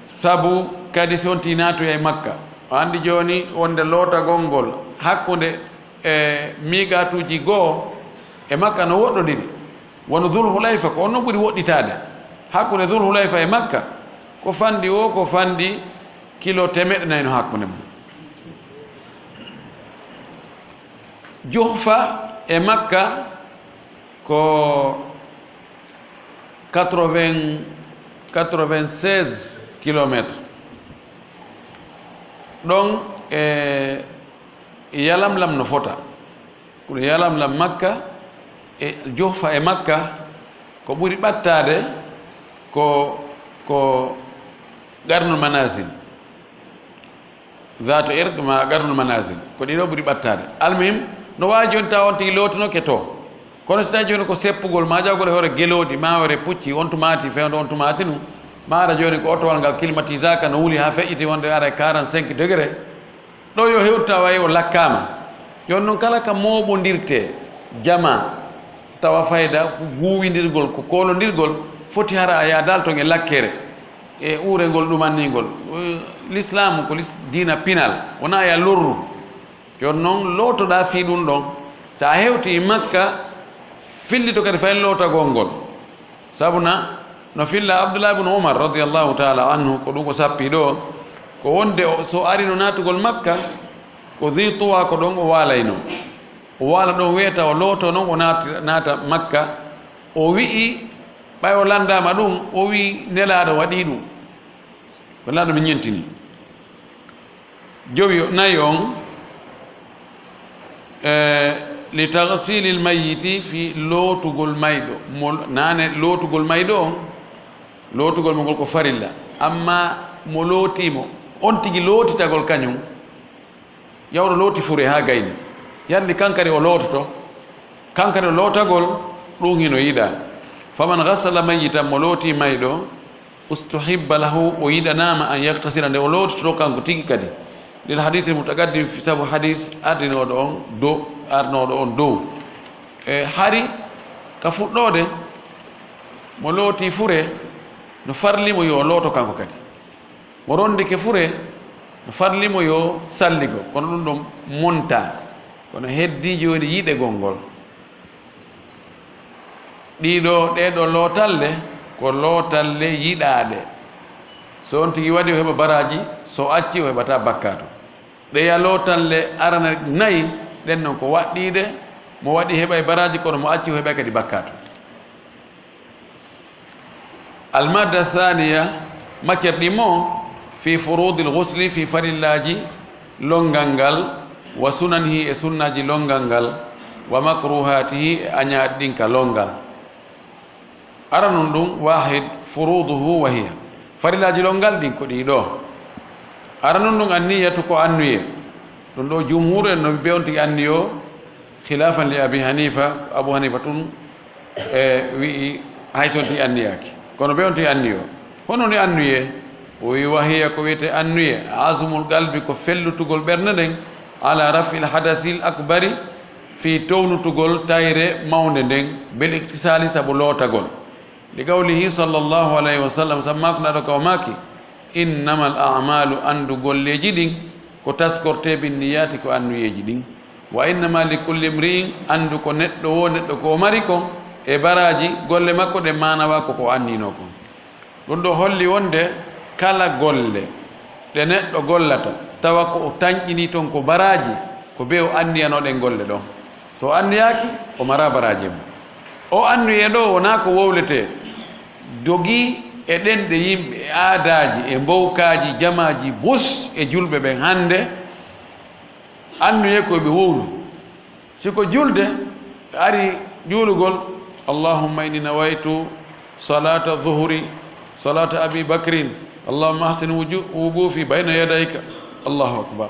Sabu kadi si on tinaatoyay Makka, o anndi jooni wonde lootagol ngol hakkunde e miiqaatuuji goo e Makka no woɗɗondiri. Wano Dhul Hulayfa, ko on no ɓuri woɗɗitaade. Hakkunde Dhul Hulayfa e Makka, ko fanɗi o, ko fanɗi kilo teemeɗɗe nayi no hakkunde mum. Juhfa e Makka ko quatre-vingts, quatre-vingt-seize kilomètres. Ɗon e Yalamlam no fota. Kono Yalamlam Makka e Juhfa e Makka, ko ɓuri ɓattaade ko, ko Qarnul Manazil. Dhatu Irq ma Qarnul Manazil, ko ɗiɗo ɓuri ɓattaade. Almuhim, no waawi jooni tawa on tigi lootunoke to. Kono si tawi jooni ko seppugol, ma ƴawgol e hoore gelooɗi, ma hoore pucci, on tumaati, fewndo on tumaati nu, ma ara jooni ko otowal ngal climatisaka no wuli haa feƴƴiti wonde ara e quarante-cinq degré. Ɗo yo hewtu tawa o lakkaama. Jooni noon kala ka mooɓondirte jama, tawa fayda ko guuwindirgol, ko koolondirgol, foti hara a yaadaali toon e lakkere, e uurengol ɗumanningol. Eh, Lislaamu ko lis-, diina pinal, wonaa ya lorru. Jooni noon lootoɗaa fii ɗum ɗoon. So a hewtii Makka, fillito kadi fay lootagol ngol. Sabu na, no filla Abdullah ibn Umar radiyallahu ta'ala anhu, ko ɗum o sappi ɗo, ko wonde o, so arino naatugol Makka, Ko Dhi Tuwa ko ɗon o waalayno. O waala ɗon weeta, o looto non, o naati-, naata Makka. O wi'i, ɓay o lanndaama ɗum, o wi'i Nelaaɗo waɗii ɗum. Ko Nelaaɗo mi ñentini. Jowi o, nayi on, eh, li taghsilil mayyiti, fii lootugol mayɗo. Mo, naane lootugol mayɗo on, lootugol mo ngol ko farilla. Amma mo lootii mo, on tigi lootitagol kañum, yawɗo looti fure haa gayni. Yandi kankari o loototo, kankari o lootagol, ɗum hino yiɗaa. Faman ghassala mayyitan, mo looti mayɗo, ustuhibba lahu, o yiɗanaama an yaghtasila, nde o loototo kanko tigi kadi. Lil hadisi mutaqaddim, fi sabu hadis ardinooɗo on dow, ardinooɗo on dow. E hari ka fuɗɗoode, mo looti fure, no farli mo yo looto kanko kadi. Mo rondike fure, no farli mo yo salligo, kono ɗum ɗon montaa. Kono heddii jooni yiɗegol ngol. Ɗiɗo, ɗee ɗoo lootalle ko lootalle yiɗaaɗe. So on tigi waɗi, o heɓa baraaji, so acci, o heɓataa bakkaatu. Ɗeya lootalle arana nayi, ɗen non ko waɗɗiiɗe, mo waɗi heɓay baraaji, kono mo acci, o heɓay kadi bakkaatu. Almadda thaniya, matière ɗimo, fi furudil ghusli, fi farillaaji longal ngal, wa sunanihi, e sunnaaji longal ngal, wa makruhatihi, e añaaɗi ɗin ka longal. Aranun ɗum, wahid, furuduhu wa hiya, farillaaji longal ngal ɗin ko ɗii ɗoo. Aranun ɗum, anniyatu, ko annuye. Ɗum ɗoo jumhur en no ɓe on tigi anniyo, khilafan li Abi Hanifa, Abu Hanifa tun e wi'i hay so on tigi anniyaaki. Kono ɓe on tigi anniyo. Hono ni annuye? O wi'i, wa hiya, ko wi'ete annuye, azmul qalbi, ko fellutugol ɓernde nden, ala raf'il hadathil akbari, fii townutugol tayre mawnde nden, bil iktisali, sabu lootagol. Li qawlihi sallallahu alayhi wa sallam, sabu maako Nelaaɗo ka o maaki, innamal a'malu, anndu golleeji ɗin, ko taskortee, binniyaati, ko annuyeeji ɗin. Wa innama li kulli imri'in, anndu ko neɗɗo woo neɗɗo ko o mari kon, e baraaji golle makko ɗen, maanawa ko ko annino kon. Ɗum ɗoo holli wonde kala golle ɗe neɗɗo gollata, tawa ko o tanƴinii ton ko baraaji, ko bee o anniyano ɗen golle ɗon. So o anniyaaki, o maraa baraaji mum. O annuye ɗoo wonaa ko wowletee, dogii e ɗenɗe yimɓe, e aadaaji, e mbowkaaji, jamaaji, bus e julɓe ɓen hannde. Annuye ko ɓe wowlu. Si ko julde, ɓe ari juulugol, "Allahumma inni nawaytu salata dhuhri, salata Abi Bakrin, Allahumma ahsin wuju-, wuqufi bayna yadayka." Allahu akbar.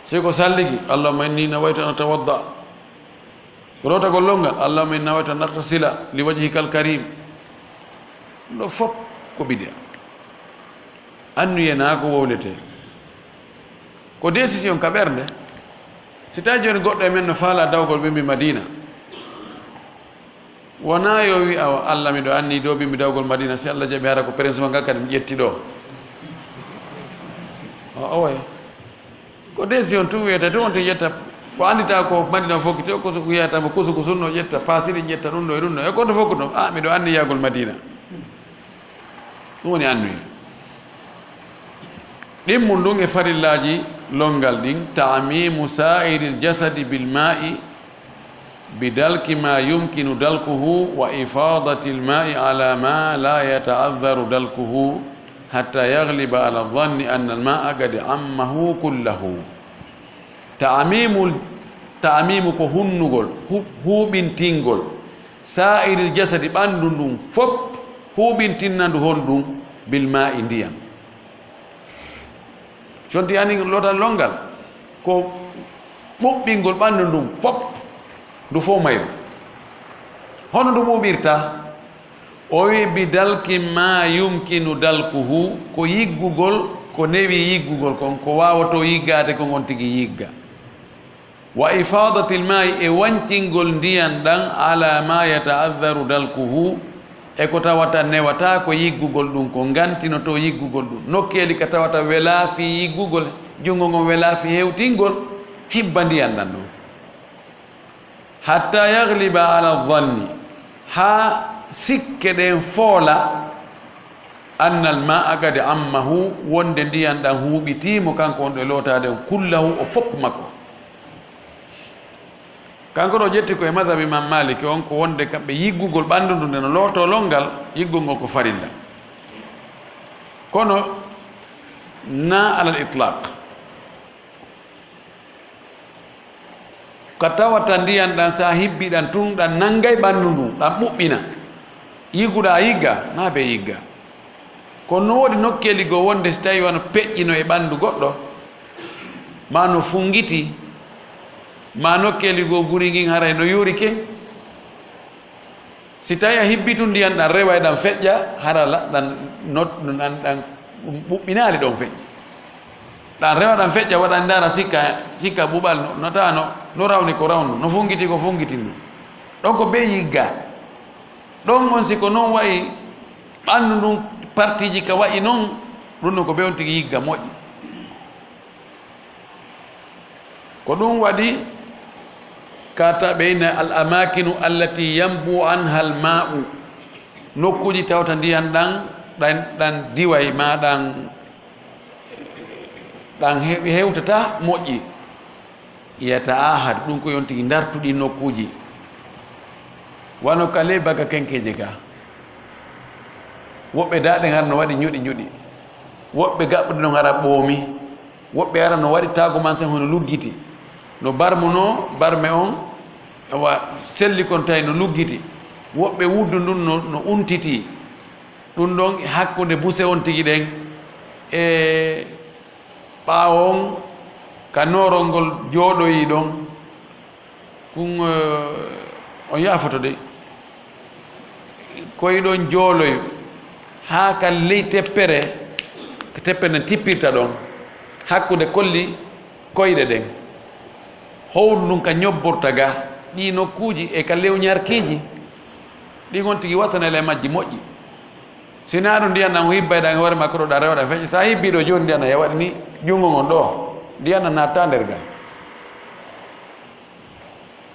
Si ko salligi, "Allahumma inni nawaytu an atawadda." Ko lootagol longal, "Allahumma inni nawaytu an aghtasila li wajhikal karim." Ɗo fof ko bid'a. Annuye naa ko wowletee. Ko décision ka ɓernde. Si tawi jooni goɗɗo e men no faalaa dawgol ɓimbi Madina, wonaa yo wi, "Awa, Allah, miɗo anni dow ɓimbi dawgol Madina, si Allah jaɓi, hara ko principe ngal kadi mi ƴetti ɗo." O, oye. Ko décision tun wiyata, tun on tigi ƴetta ko anndita ko Madina fokkiti, ko wiyata mo kusu kusu no ƴetta, paasi ɗin ƴetta ɗum ɗo e ɗum ɗo. E ko to fokkuto, "Ah, miɗo anni yahgol Madina." Ɗum woni annuye. Ɗimmun ɗum e farillaaji longal ɗin, ta'mimu sa'iril jasadi bil ma'i bi dalki ma yumkinu dalkuhu wa ifadatil ma'i ala ma la yata'adharu dalkuhu hatta yaghliba ala dhanni anna al ma'a qad ammahu kullahu. Ta'mimul, ta'mimu ko hunnugol, hu-, huuɓintingol, sa'iril jasadi, ɓanndu ndun fof, huuɓintinnandu honɗun? Bil ma'i, ndiyam. Conti ani lotal longal, ko ɓuɓɓingol ɓanndu ndun fof, ndu fof mayru. Hono ndu ɓuuɓirta? O wi, "Bi dalki ma yumkinu dalkuhu", ko yiggugol, ko newi yiggugol kon, ko waawoto yiggaade kon, on tigi yigga. Wa ifadatil ma'i, e wancingol ndiyan ɗan, ala ma yata'adharu dalkuhu, e ko tawata newata ko yiggugol ɗun, ko ngantinoto yiggugol ɗun. Nokkeeli ka tawata welaa fii yiggugol, junngo ngon welaa fii hewtingol, hibba ndiyan ɗan ɗon. Hatta yaghliba ala dhanni, haa sikke ɗen foola, Anna al-ma'a qad ammahu, wonde ndiyan ɗan huuɓitii mo, kanko on ɗo e lootaade on, kullahu, o fof makko. Kanko ɗo ƴetti ko e madhab Imam Maliki on, ko wonde kamɓe yiggugol ɓanndu ndu nde no lootoo lonngal, yiggol ngol ko farilla. Kono na alal itlaq. Ka tawata ndiyan ɗan, sa hibbi ɗan tun, ɗan nanngay ɓanndu ndun, ɗan ɓuɓɓina. Yigguɗaa yigga, na be yigga. Kono no woodi nokkeeli goo wonde si tawi wano peƴƴino e ɓanndu goɗɗo, ma no funngiti, ma nokkeeli goo guri ngin haray no yorike. Si tawi a hibbitu ndiyan ɗan rewa e ɗan feƴƴa, hara la-, ɗan not-, ɗan, ɗan ɓuɓɓinaali ɗon feƴƴi. Ɗan rewa ɗan feƴƴa, waɗa ndaara sikka, sikka ɓuuɓal no, no tawa no, no rawni ko rawnu, no funngiti ko funngitinu. Ɗon ko be yigga. Ɗon on si ko non wa'i ɓanndu ndun partiiji ka wa'i non, ɗun no ko be on tigi yigga moƴƴi. Ko ɗun waɗi ka ta ɓe ina al amakinu allati yambu anha al ma'u, nokkuuji tawta ndiyan ɗan, ɗan, ɗan diway ma ɗan, ɗan he-, hewtata moƴƴi. Yata ahad, ɗun ko yon tigi ndartuɗi nokkuuji. Wano ka ley baka kenkeeje ga. Woɓɓe daaɗe hara no waɗi ñuɗi ñuɗi. Woɓɓe gaɓɓude no hara ɓoomi. Woɓɓe ara no waɗi taagumansen hono luggiti. No barmunoo barme on, awa selli kon tawi no luggiti. Woɓɓe wuddu ndun no, no untiti. Ɗun ɗon e hakkunde buse on tigi ɗen e ɓaawo on ka noorol ngol jooɗoyi ɗon. Kun, eh, on yaafoto de. Ko e ɗon jooloyo haa ka ley teppere, teppere nden tippirta ɗon, hakkunde kolli koyɗe ɗen. Howru ndun ka ñobborta ga, ɗii nokkuuji e ka lewñarkiiji, ɗin on tigi wattanele e majji moƴƴi. Si naa ɗun ndiyan ɗan o hibbay ɗan e hoore makko ɗo, ɗan rewa ɗan feƴƴa. Sa hibbii ɗo jooni ndiyan ɗan e waɗi ni junngo ngon ɗo, ndiyan ɗan naattaa nder gal.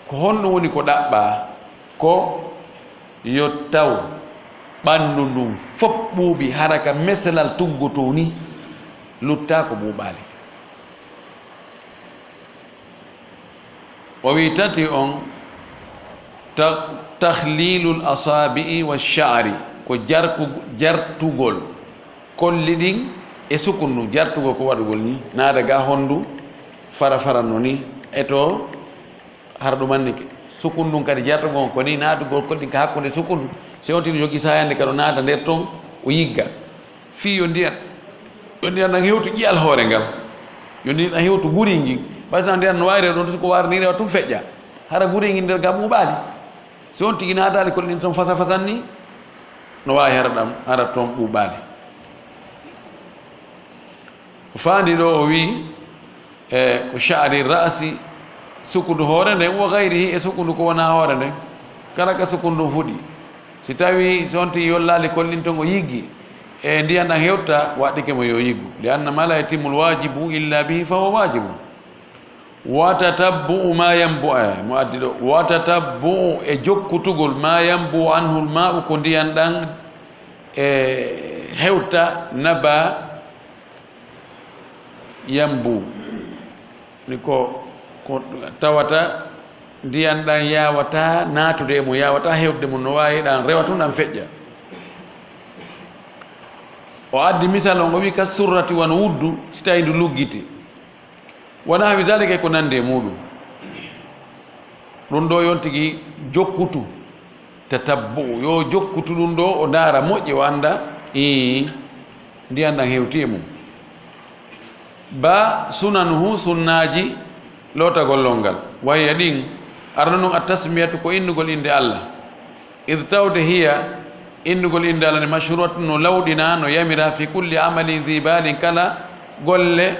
Ko honɗun woni ko ɗaɓɓaa? Ko yo taw ɓanndu ndun fof ɓuuɓi, hara ka meselal tuggotoo ni, luttaa ko ɓuuɓaali. O wi'i tati on, ta-, tahlilul asaabi'i wa sha'ri, ko jarku-, jartugol kolli ɗin e sukun ndun, jartugol ko waɗugol ni, naada ga honndu fara fara no ni, e to har ɗum annike. Sukun ndun kadi jartugol ko ni, naadugol kolli ɗin ka hakkunde sukun ndun. Si on tigi jogii saayande kadi o naada nder ton, o yigga. Fii yo ndiyan, yo ndiyan ɗan hewtu ƴi'al hoore ngal. Yo ndiyan ɗan hewtu guri ngin. Par exemple, ndiyan no wayree ɗon, so ko waara ni rewa tun feƴƴa. Hara guri ngin nder ga ɓuuɓaali. Si on tigi naataali kolli ɗin ton fasa fasan ni, no waawi hara ɗan, hara ton ɓuuɓaali. Ko faandi ɗo o wi'i, e ko sha'ri ra'si, sukundu hoore nden, wa ghayrihi, e sukundu ko wonaa hoore nden. Kala ka sukundu ndun fuɗi. Si tawii si on tigi yollaali kolli ɗin ton o yiggi, e ndiyan ɗan hewta, waɗɗike mo yo yiggu. Li anna ma la yatimmul waajibu illa bihi fa huwa waajibu. Wa tatabbu'u ma yanbu-, eh, mo addi ɗo. Wa tatabbu'u, e jokkutugol, ma yanbu anhul ma'u, ko ndiyan ɗan, e, hewta, naba, yanbu. Ni ko, ko tawata ndiyan ɗan yaawataa naatude e mum, yaawataa hewtude mum, no waawi ɗan rewa tun ɗan feƴƴa. O addi misal on, o wi'i ka surrati wano wuddu, si tawii ndu luggiti. Wa nahwi zalika, e ko nanndi e muuɗum. Ɗun ɗo yon tigi jokkutu, tatabbu'u, yo jokkutu ɗun ɗo, o ndaara moƴƴi, o annda, ii, ndiyan ɗan hewti e mum. Ba sunanuhu, sunnaaji lootagol lonngal. Wa hiya, ɗin, arano non, at-tasmiyatu, ko innugol innde Allah. Id, tawde, hiya, innugol innde Allah nde, mashru'atun, no lawɗinaa, no yamiraa, fi kulli amalin dhi baalin, kala golle,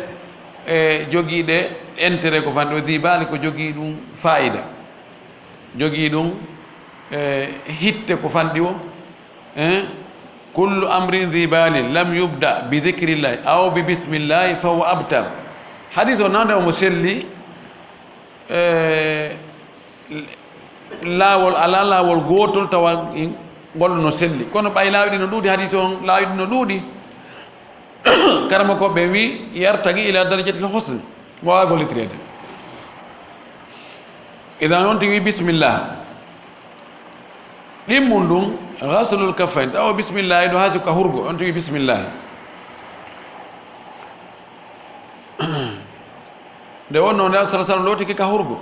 e, jogiiɗe intérêt ko fanɗi o, dhi baali, ko jogii ɗum faayida, jogii ɗum, e, hitte ko fanɗi o, e, kullu amrin dhi baalin lam yubda bi dhikrillahi aw bi bismillahi fa huwa abtar. Hadis o nande omo selli, e, laawol, alaa laawol gootol tawa in-, Ngol no selli. Kono ɓay laawi ɗi no ɗuuɗi, hadiis on laawi ɗi no ɗuuɗi. Karamokooɓe ɓe wi, "Yartagi ila darajatil husn." Mo waawi gollitireede. Idan on tigi wi, "Bismillah." Ɗimmun ɗum, ghaslul kaffayn. Tawa bismillah, ɗo haa suka hurgo, on tigi wi, "Bismillah." Nde wonnoo nde, Sallallahu alaihi wasallam lootike ka hurgo.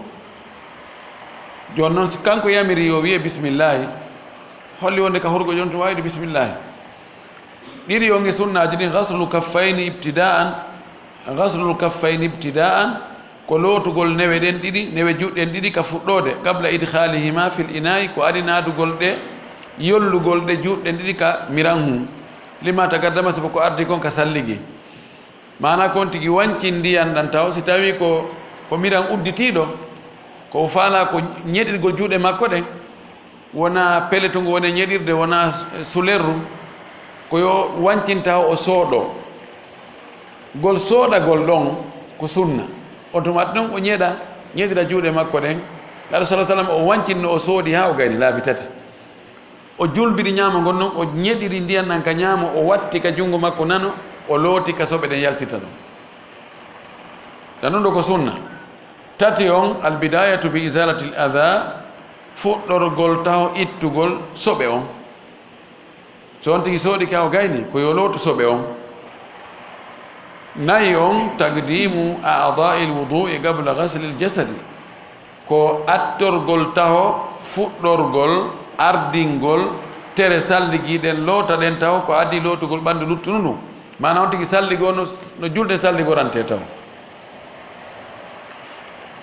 Jooni noon, si kanko yamiri yo wiye bismillaahi, holli wonde ka hurgo jooni tun waawi wiide bismillaahi. Ɗiɗi on e sunnaaji ɗin, ghaslul kaffayni ibtida'an, ghaslul kaffayni ibtida'an, ko lootugol newe ɗen ɗiɗi, newe juuɗe ɗen ɗiɗi ka fuɗɗoode, qabla idkhalihima fil ina'i, ko adii naadugol ɗe, yollugol ɗe juuɗe ɗen ɗiɗi ka miran hun. Lima taqaddama, sabu ko ardi kon ka salligi. Maanaa kon tigi wancin ndiyan ɗan taw, si tawii ko, ko miran udditiiɗo, ko faalaa ko ñeɗirgol juuɗe makko ɗen, wonaa peletu ngu woni e ñeɗirde, wonaa sulerru, ko yo wancin taw o sooɗoo. Gol sooɗagol ɗon ko sunna. On tuma ɗon o ñeɗa, ñeɗira juuɗe makko ɗen. Nabi sallallahu alaihi wasallam o wancinno, o sooɗi haa o gayni laabi tati. O julbiri ñaamo ngon non, o ñeɗiri ndiyan ɗan ka ñaamo, o watti ka junngo makko nano, o looti ka soɓe ɗen yaltita ɗon. Ɗan ɗon ɗo ko sunna. Tati on, albidayatu bi izalatil adha, fuɗɗorgol taho ittugol soɓe on. So on tigi sooɗike haa o gayni, ko yo lootu soɓe on. Nayi on, taqdimu a'dha'il wudu'i qabla ghaslil jasadi. Ko attorgol taho, fuɗɗorgol, ardingol, tere salligi ɗen, loota ɗen taho, ko adii lootugol ɓanndu luttundu ndun. Maanaa on tigi salligi on no, no julde salligorantee taho.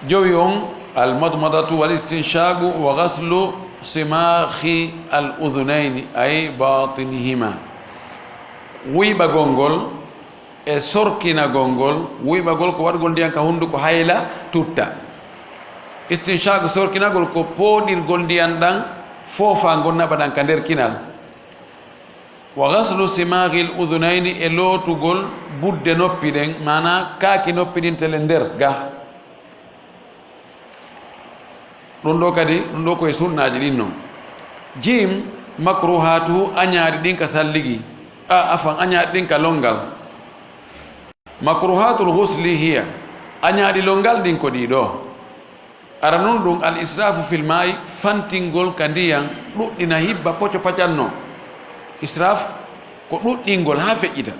Jowi on, al madmadatu wal istinshaqu wa ghaslu simaahi al udhunayni, ay batinihima. Wuyɓagol ngol, e sorkinagol ngol, wuyɓagol ko waɗugol ndiyan ka hunnduko hayla tutta. Istinshaq, sorkinagol, ko pooɗirgol ndiyan ɗan, foofaa ngol naɓa ɗan ka nder kinal. Wa ghaslu simaghil udhunayni, e lootugol budde noppi ɗen, maanaa kaaki noppi ɗin tele nder ga. Ɗum ɗoo kadi, ɗum ɗoo ko e sunnaaji ɗin non. Jiim, makruhaatu, añaari ɗin ka salligi. A, afan, añaari ɗin ka lonngal. Makruhatul ghusli hiya, añaari lonngal ɗin ko ɗii ɗoo. Aranun ɗum, al israfu fil ma'i, fantingol ka ndiyan, ɗuɗɗina hibba poco pacanno. Israf ko ɗuɗɗingol haa feƴƴita.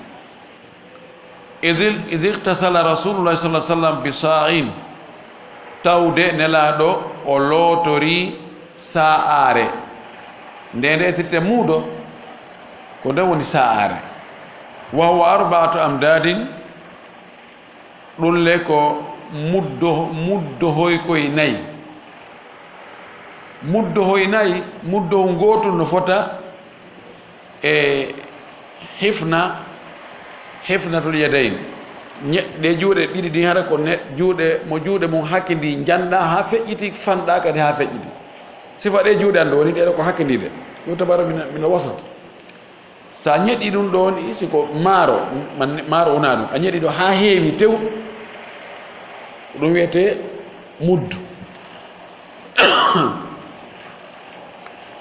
Idh, idh ightasala Rasulullah sallallahu alaihi wasallam bi sa'in, tawde Nelaaɗo o lootori sa'aare. Nde nde ettirte muudo, ko nde woni sa'aare. Wa huwa arba'atu amdadin, ɗum le ko muddo, muddohoy koy nayi. Muddohoy nayi, muddohu ngootun no fota e hifna, hifnatul yadayn. Ñe-, ɗe juuɗe ɗiɗi ɗin hara ko ne, juuɗe, mo juuɗe mum hakindii njanɗaa haa feƴƴiti, fanɗaa kadi haa feƴƴiti. Sifa ɗe juuɗe an ɗo woni ɗeɗo ko hakindiiɗe. Yu'tabaru min, min al-wasat. So a ñeɗi ɗum ɗoon, si ko maaro, man-, maaro wonaa ɗum, a ñeɗi ɗo haa heewi tew, ɗum wiyetee muddu.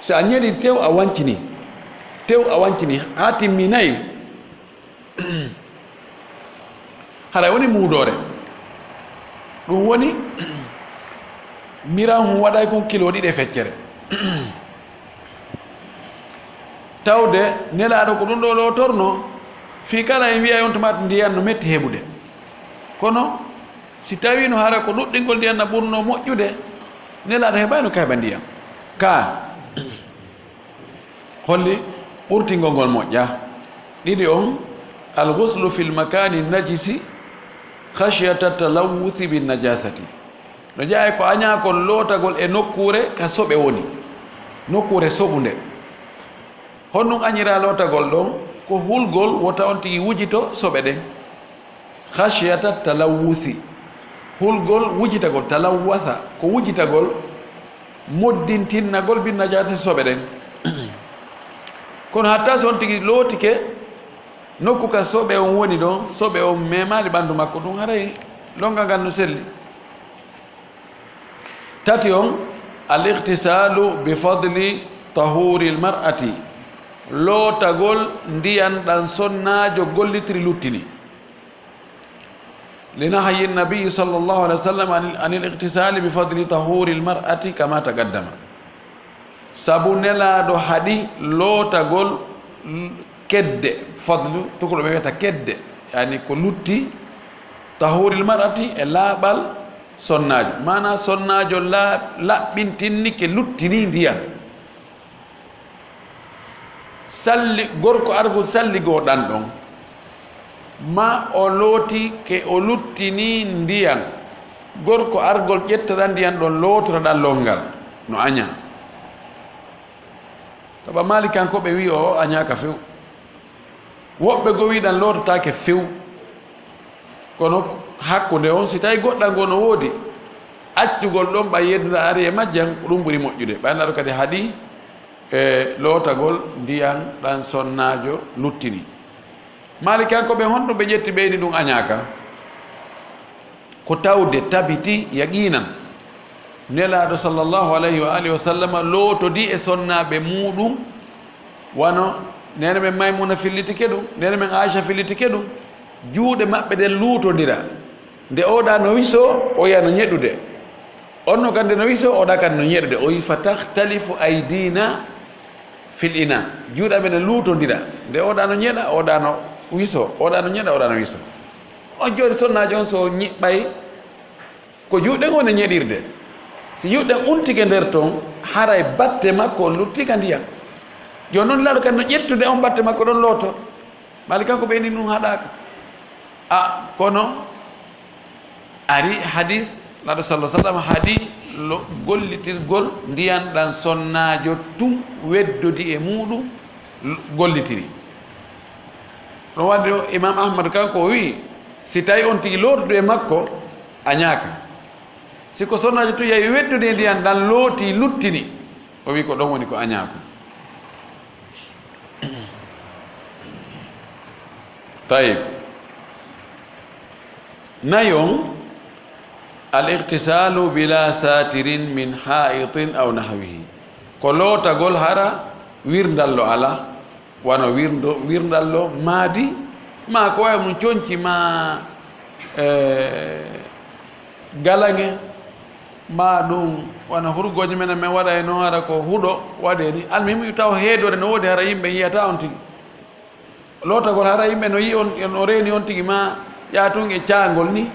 So a ñeɗi tew, a wancini, tew a wancini haa timmi nayi, haray woni muudoore. Ɗum woni, miran hun waɗay kon kilo ɗiɗi e feccere. Tawde Nelaaɗo ko ɗum ɗo lootorno, fii kala en wi'ay on tuma ndiyan no metti heɓude. Kono si tawiino hara ko ɗuɗɗingol ndiyan na ɓurno moƴƴude, Nelaaɗo heɓayno kayba ndiyan. Ka holli ɓurtingol ngol moƴƴa. Ɗiɗi on, al ghuslu fil makani najisi khashyata talawuthi bin najasati. No jeyaa ko añaakol lootagol e nokkuure ka soɓe woni, nokkuure soɓunde. Honɗum añiraa lootagol ɗon? Ko hulgol wota on tigi wujito soɓe ɗen. Khashyata talawuthi. Hulgol wujitagol, talawwatha, ko wujitagol, moddintinnagol bin najasati soɓe ɗen. Kono hatta so on tigi lootike nokku ka soɓe on woni ɗon, soɓe on memaali ɓandu makko, ɗum haray lonngal ngal no selli. Tati on, al ightisalu bi fadli طهور المرأة, lootagol ndiyan ɗan sonnaajo gollitiri luttini. لنهي النبي صلى الله عليه وسلم عن، عن الاغتسال بفضل طهور المرأة كما تقدم. Sabu Nelaaɗo haɗi lootagol kedde, fadlu, tukulɓe wiyata kedde, yani ko lutti, طهور المرأة, e laaɓal sonnaajo. Maanaa sonnaajo laa-, laɓɓintinni ke luttini ndiyan. Salli, gorko argol salligoo ɗan ɗon, ma o looti ke o luttini ndiyan, gorko argol ƴetta ɗan ndiyan ɗon lootora ɗan lonngal, no añaa. Saba Maalikankooɓe wi'i o añaaka few. Woɓɓe goo wi'i ɗan loototaake few. Kono hakkunde on, si tawi goɗɗan goo no woodi, accugol ɗon ɓay yeddira ari e majjan, ko ɗum ɓuri moƴƴude. Ɓay naɗo kadi haɗi, e, lootagol ndiyan ɗan sonnaajo luttini. Maalikankooɓe honɗum ɓe ƴetti ɓe wi'i ɗum añaaka? Ko tawde tabiti yaqiinan, Nelaaɗo sallallahu alayhi wa alihi wa sallama lootodi e sonnaaɓe muuɗum, wano neene men Maymuna fillitike ɗum, neene men Aysa fillitike ɗum, juuɗe maɓɓe ɗen luutondira. Nde oɗa no wisoo, oya no ñeɗude. On no kadi no wisoo, oɗa kadi no ñeɗude. O wi'i, "فتختلف أيدينا في الإناء." Juuɗe amen no luutondira. Nde oɗa no ñeɗa, oɗa no wisoo, oɗa no ñeɗa, oɗa no wisoo. On jooni sonnaajo on so ñiɓɓay, ko juuɗe ɗen woni ñeɗirde. Si juuɗe ɗen untike nder ton, haray batte makko on lutti ka ndiyan. Jooni non Nelaaɗo kadi no ƴettude on batte makko ɗon looto. Maalikankooɓe wi'i ɗum haɗaaka. A, kono ari hadis, Nelaaɗo sallallahu alaihi wasallam haɗi lo-, gollitirgol ndiyan ɗan sonnaajo tun weddodi e muuɗum l-, gollitiri. Ɗum waɗi o Imam Ahmad kanko o wi'i, si tawi on tigi lootudu e makko, añaaka. Si ko sonnaajo tun yahi weddodi e ndiyan ɗan looti luttini, o wi'i ko ɗon woni ko añaako. Tayib. Nayon, al-ightisalu bila satirin min ha'itin aw nahwihi. Ko lootagol hara wirndallo ala, wano wirndo-, wirndallo maadi, ma ko wayi mum conci ma, eh, galaŋe, ma ɗum wano hurgooji men, men waɗa e noon hara ko huɗo waɗe ni. Almuhimu taw heedoore no woodi hara yimɓe yiyata on tigi. Lootagol hara yimɓe no yi'i on, on o reeni on tigi ma ƴaa tun e caangol ni,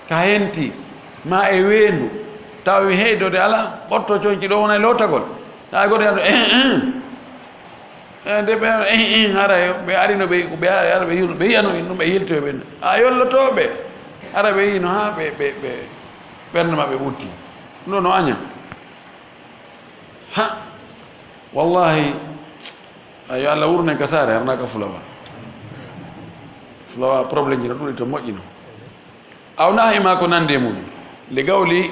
ka henti, ma e weendu. Taw wi heedoode ala, ɓorto conci ɗo wona e lootagol. Taa goɗɗo yaa ɗo, eh, eh. Eh, nde ɓe, eh, eh, hara ɓe arino ɓe, ɓe ara ɓe yi'uno, ɓe yi'ano en ɗum, ɓe yiltoyo ɓe. A yollotooɓe, hara ɓe yi'ino haa ɓe, ɓe, ɓe, ɓernde maɓɓe ɓutti. Ɗum ɗo no aña. Ha, wallahi, a yo Allah wurnen ka saare, harnaa ka fulawa. Fulawa problème ji no ɗuuɗi to moƴƴino. Aw nahwi ma ko nandi e mum. Li gawli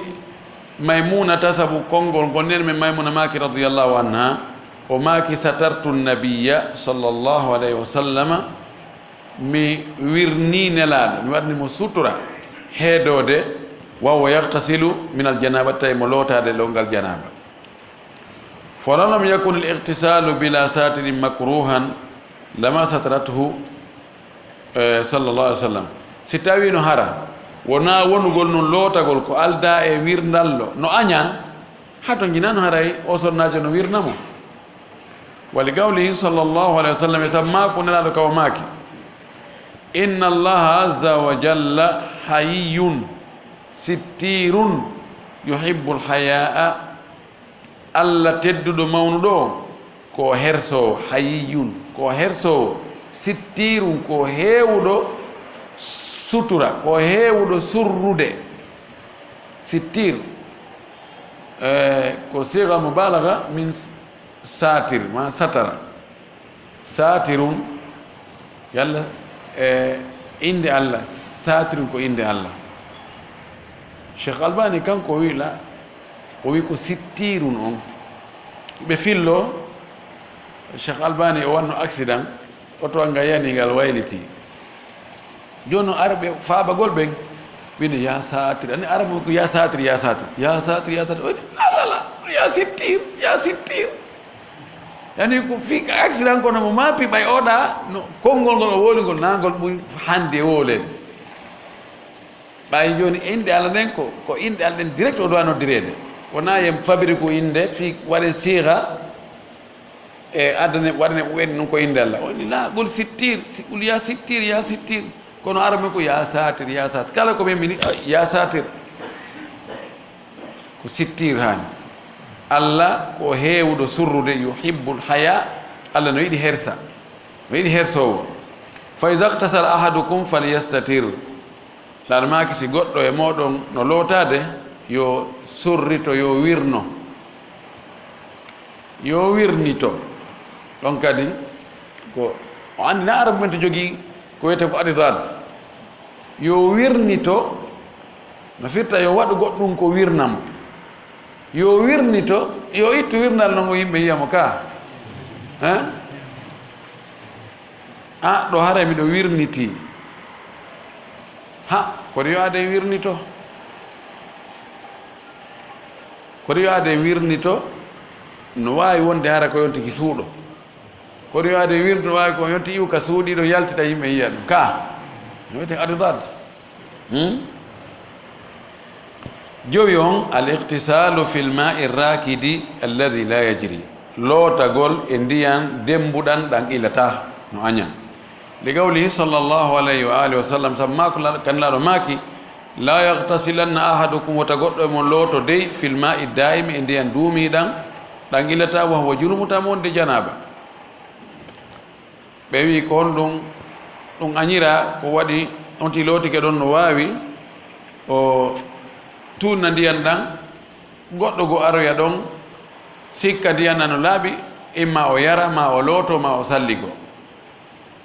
Maymunata, sabu konngol ngol nene men Maymuna maaki radiyallahu anha, o maaki, "Satartu nabiyya sallallahu alayhi wa sallama", mi wirni Nelaaɗo, mi waɗni mo sutura, heedoode, "wa huwa yaghtasilu min al-janaba", tawi mo lootaade lonngal janaaba. "Falaw lam yakun al-ightisalu bila satirin makruhan lama satarathu, eh, sallallahu alaihi wasallam." Si tawino hara wona wonugol nun lootagol ko aldaa e wirndallo no aña, hato jinano haray o sonnaajo no wirna mo. Wa li qawlihi sallallahu alaihi wasallam, e sabu maako Nelaaɗo ka o maaki, "Inna Allaha azza wa jalla hayyun sittirun yuhibbul hayaa." Alla tedduɗo mawnuɗo o, ko hersoowo, hayyun, ko hersoowo, sittirun, ko heewuɗo sutura, ko heewuɗo surrude. Sittir, eh, ko siga mubalaga min satir, ma satara. Satirun, yalla, e innde Allah, satirun ko innde Allah. Cheikh Albani kanko o wi la, o wi ko sittirun on. Ɓe fillo, Cheikh Albani o wanno accident, oto nga yani ngal wayliti. Jooni noon, arɓe faabagol ɓen, ɓe ne, "Ya satir." Ani Arabu ko, "Ya satir, ya satir, ya satir, ya satir." O wi'i, "La, la, la, ya sittir, ya sittir." Yani ko fii accident kono mo maapi ɓay oɗa no konngol ngol o wowli ngol, na ngol ɓuri hannde e wowleede. Ɓay jooni inɗe Allah ɗen ko, ko inɗe Allah ɗen direct o ɗowa noddireede. Wona yen fabrique innde fii waɗen siiga e addane, waɗane ɓen ɗum ko innde Allah. O inni, "La, qul sittir, si, qul ya sittir, ya sittir." Kono Arabe ko ya satir, ya satir. Kala ko men mini, "Ay, ya satir." Ko sittir haani. Allah ko heewuɗo surrude, yuhibbul haya. Allah no yiɗi hersa. No yiɗi hersoowo. "Fa iza ightasala ahadukum falyastatir." Laar maaki si goɗɗo e mooɗon no lootaade, yo surrito, yo wirno. Yo wirnito. Ɗon kadi ko o anndi na Arabe men to jogii ko wiyetee ko adidad. Yo wirnito, no firta yo waɗu goɗɗum ko wirna mo. Yo wirnito, yo ittu wirnal non o yimɓe yiya mo ka. Hein? A, ɗo haray miɗo wirniti. Ha, kono yo ade wirnito. Kono yo ade wirnito, no waawi wonde hara ko yonti ki suuɗo. Kono yo ade wirnito, waawi ko yonti iwu ka suuɗiiɗo yaltita yimɓe yiya ɗum. Ka, no wiyetee adidad. Hmm? Jowi on, al ightisalu fil ma'i rakidi alladhi la yajri. Lootagol e ndiyan dembuɗan ɗan ilata, no añan. Li qawlihi sallallahu alayhi wa alihi wa sallam, sabu maako la-, kan laaɗo maaki, "La yaghtasilanna ahadukum," wota goɗɗo e mon looto dey, "fil ma'i da'imi," e ndiyan duumiiɗan, ɗan ilata, "wa huwa junubun," tawa mo wonde janaaba. Ɓe wi'i, "Ko honɗum ɗum añira? Ko waɗi on ti lootike ɗon no waawi o tuunna ndiyan ɗan, goɗɗo goo aroya ɗon, sikka ndiyan ɗan no laaɓi, imma o yara, ma o looto, ma o salligo."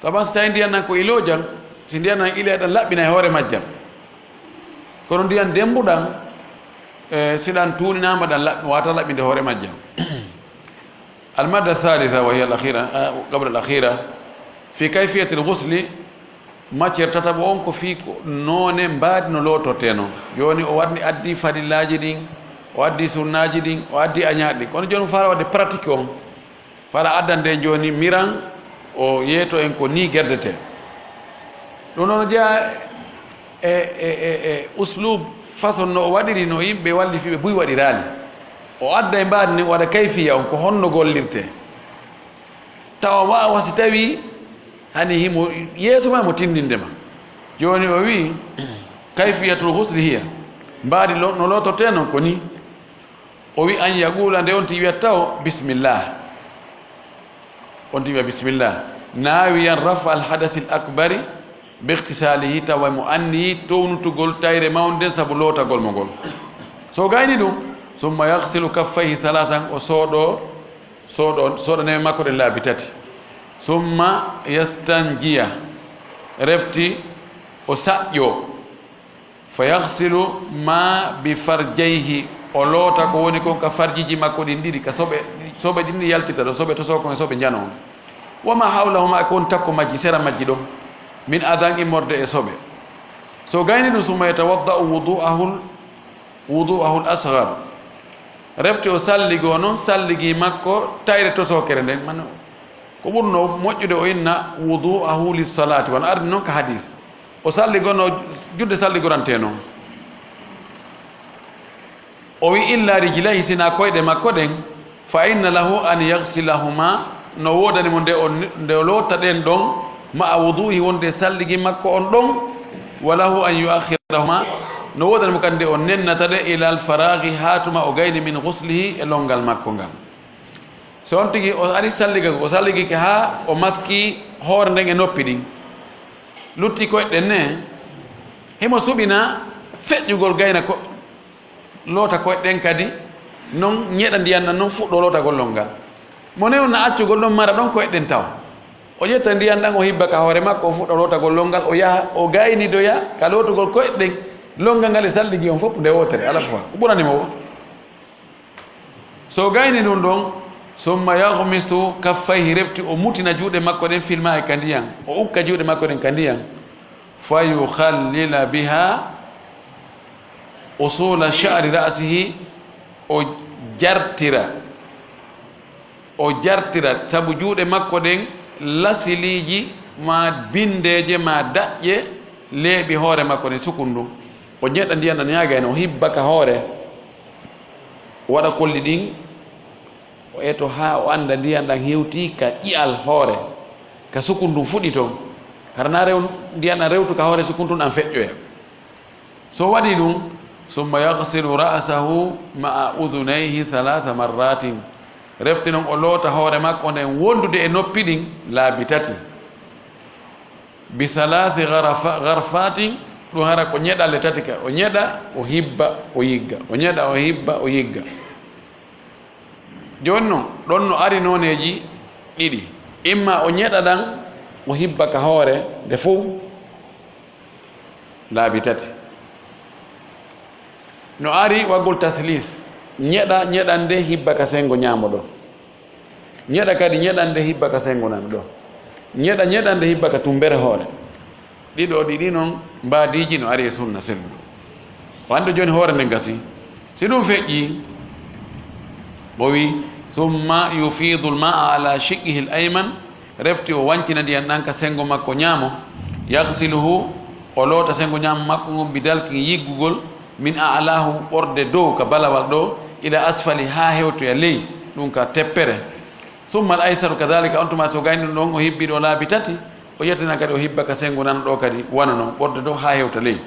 Taban si tawi ndiyan ɗan ko iloojan, si ndiyan ɗan ilee ɗan laɓɓina e hoore majjan. Kono ndiyan dembuɗan, e, si ɗan tuuninaama ɗan laɓ-, waata laɓɓinde hoore majjan. Almadda thalitha wa hiya al-akhira, ah, qabla al-akhira, fi kayfiyatil ghusli, matière tataɓo on ko fii ko noone mbaadi no lootortee non. Jooni o waɗni addi farillaaji ɗin, o addi sunnaaji ɗin, o addi añaaɗi ɗin. Kono jooni o faala waɗde pratique on, faala addande en jooni miran o yeeto en ko nii gerdetee. Ɗum noon jeyaa e, e, e, e uslub, façon no o waɗiri, no yimɓe wallifiiɓe buy waɗiraali. O adda e mbaadi ni, o waɗa kayfiya on, ko honno gollirtee. Tawa waawa si tawii hani himo yeeso ma mo tindinde ma. Jooni o wi'i, "Kayfiyatul ghusli hiya." Mbaadi lo-, no lootortee non ko nii. O wi'i, "An yaqula," nde on ti wiyata taw, "Bismillah." On ti wiya, "Bismillah." Naawiyan rafa al hadathil akbari bi ightisalihi, tawa mo anniyi townutugol tayre mawnde nden sabu lootagol mo ngol. So gayni ɗum, summa yaghsilu kaffayhi thalathan, o sooɗo, sooɗo, sooɗa newe makko ɗen laabi tati. Summa yastanjiya, refti o saƴƴo. Fa yaghsilu ma bi farjayhi, o loota ko woni kon ka farjiji makko ɗin ɗiɗi, ka soɓe, soɓe ɗin yaltita ɗon, soɓe tosoo kon e soɓe njano on. Wa ma hawlahuma, e ko woni takko majji, sera majji ɗon, min adan, immorde e soɓe. So gayni ɗum, summa yatawadda'u wudu'ahul, wudu'ahul asghar. Refti o salligoo non, salligi makko tayre tosookere nden. Man, ko ɓurno moƴƴude o inna wudu'ahu lis-salati, wano ardi non ka hadis. O salligono julde salligorantee non. O wi, "Illa rijlayhi," sina koyɗe makko ɗen, "fa inna lahu an yaghsilahuma," no woodani mo nde o, nde o lootta ɗen ɗon, "ma'a wudu'ihi," wonde salligi makko on ɗon, "wa lahu an yu'akhkhirahuma," no woodani mo kadi nde o nennata ɗe, "ilal faraghi," haa tuma o gayni, "min ghuslihi," e lonngal makko ngal. So on tigi o ari salliga, o salligike haa o maski hoore nden e noppi ɗin. Lutti koyɗe ɗen ne, himo suɓina feƴƴugol gayna ko, loota koyɗe ɗen kadi, non ñeɗa ndiyan ɗan non fuɗɗo lootagol lonngal. Mo newna accugol ɗon mara ɗon koyɗe ɗen taw. O ƴetta ndiyan ɗan o hibba ka hoore makko, o fuɗɗa lootagol lonngal, o yaha, o gaynidoya ka lootugol koyɗe ɗen, lonngal ngal e salligi on fof nde wootere, ala fof. Ko ɓurani mo woo. So gayni ɗum ɗon, summa yaghmisu kaffayhi, refti o mutina juuɗe makko ɗen fil ma'i ka ndiyan, o ukka juuɗe makko ɗen ka ndiyan, fa yukhallila biha usula sha'ri ra'sihi, o jartira O jartira sabu juuɗe makko ɗen lasiliiji ma binndeeje ma daƴƴe leeɓi hoore makko ɗen, sukun ndun. O ñeɗa ndiyan ɗan, ñaagay non, o hibba ka hoore, o waɗa kolli ɗin, o eto haa o annda ndiyan ɗan hewtii ka ƴi'al hoore, ka sukun ndun fuɗi ton. Hara na rew-, ndiyan ɗan rewtu ka hoore sukun tun, ɗan feƴƴoya. So waɗii ɗun, summa yaghsilu ra'sahu ma'a udhunayhi thalatha marratin. Refti non o loota hoore makko nden wondude e noppi ɗin laabi tati. Bi thalathi gharafa-, gharfatin, ɗun hara ko ñeɗalle tati ka. O ñeɗa, o hibba, o yigga. O ñeɗa, o hibba, o yigga. Jooni non, ɗon no ari nooneeji ɗiɗi. Imma o ñeɗa ɗan, o hibba ka hoore nde fow laabi tati. No ari waggol taslis, ñeɗa ñeɗande hibba ka sengo ñaamo ɗo. Ñeɗa kadi ñeɗande hibba ka sengo nano ɗo. Ñeɗa ñeɗande hibba ka tumbere hoore. Ɗiɗo ɗiɗi non mbaadiiji no ari e sunna selluɗo. O annda jooni hoore nden gasi. Si ɗum feƴƴii, o wi, "Summa yufiidu l-maa'a ala shiqqihi l-ayman," refti o wancina ndiyan ɗan ka sengo makko ñaamo, "yaghsiluhu," o loota sengo ñaamo makko ngon, "bi dalkin," yiggugol, "min a'laahu," ɓorde dow ka balawal ɗo, "ila asfali," haa hewtoya ley, ɗum ka teppere. "Summa al-aysaru kadhalika," on tuma so gayni ɗum ɗon o hibbi ɗo laabi tati, o ƴettina kadi o hibba ka sengo nano ɗo kadi wano non, ɓorde dow haa hewta ley.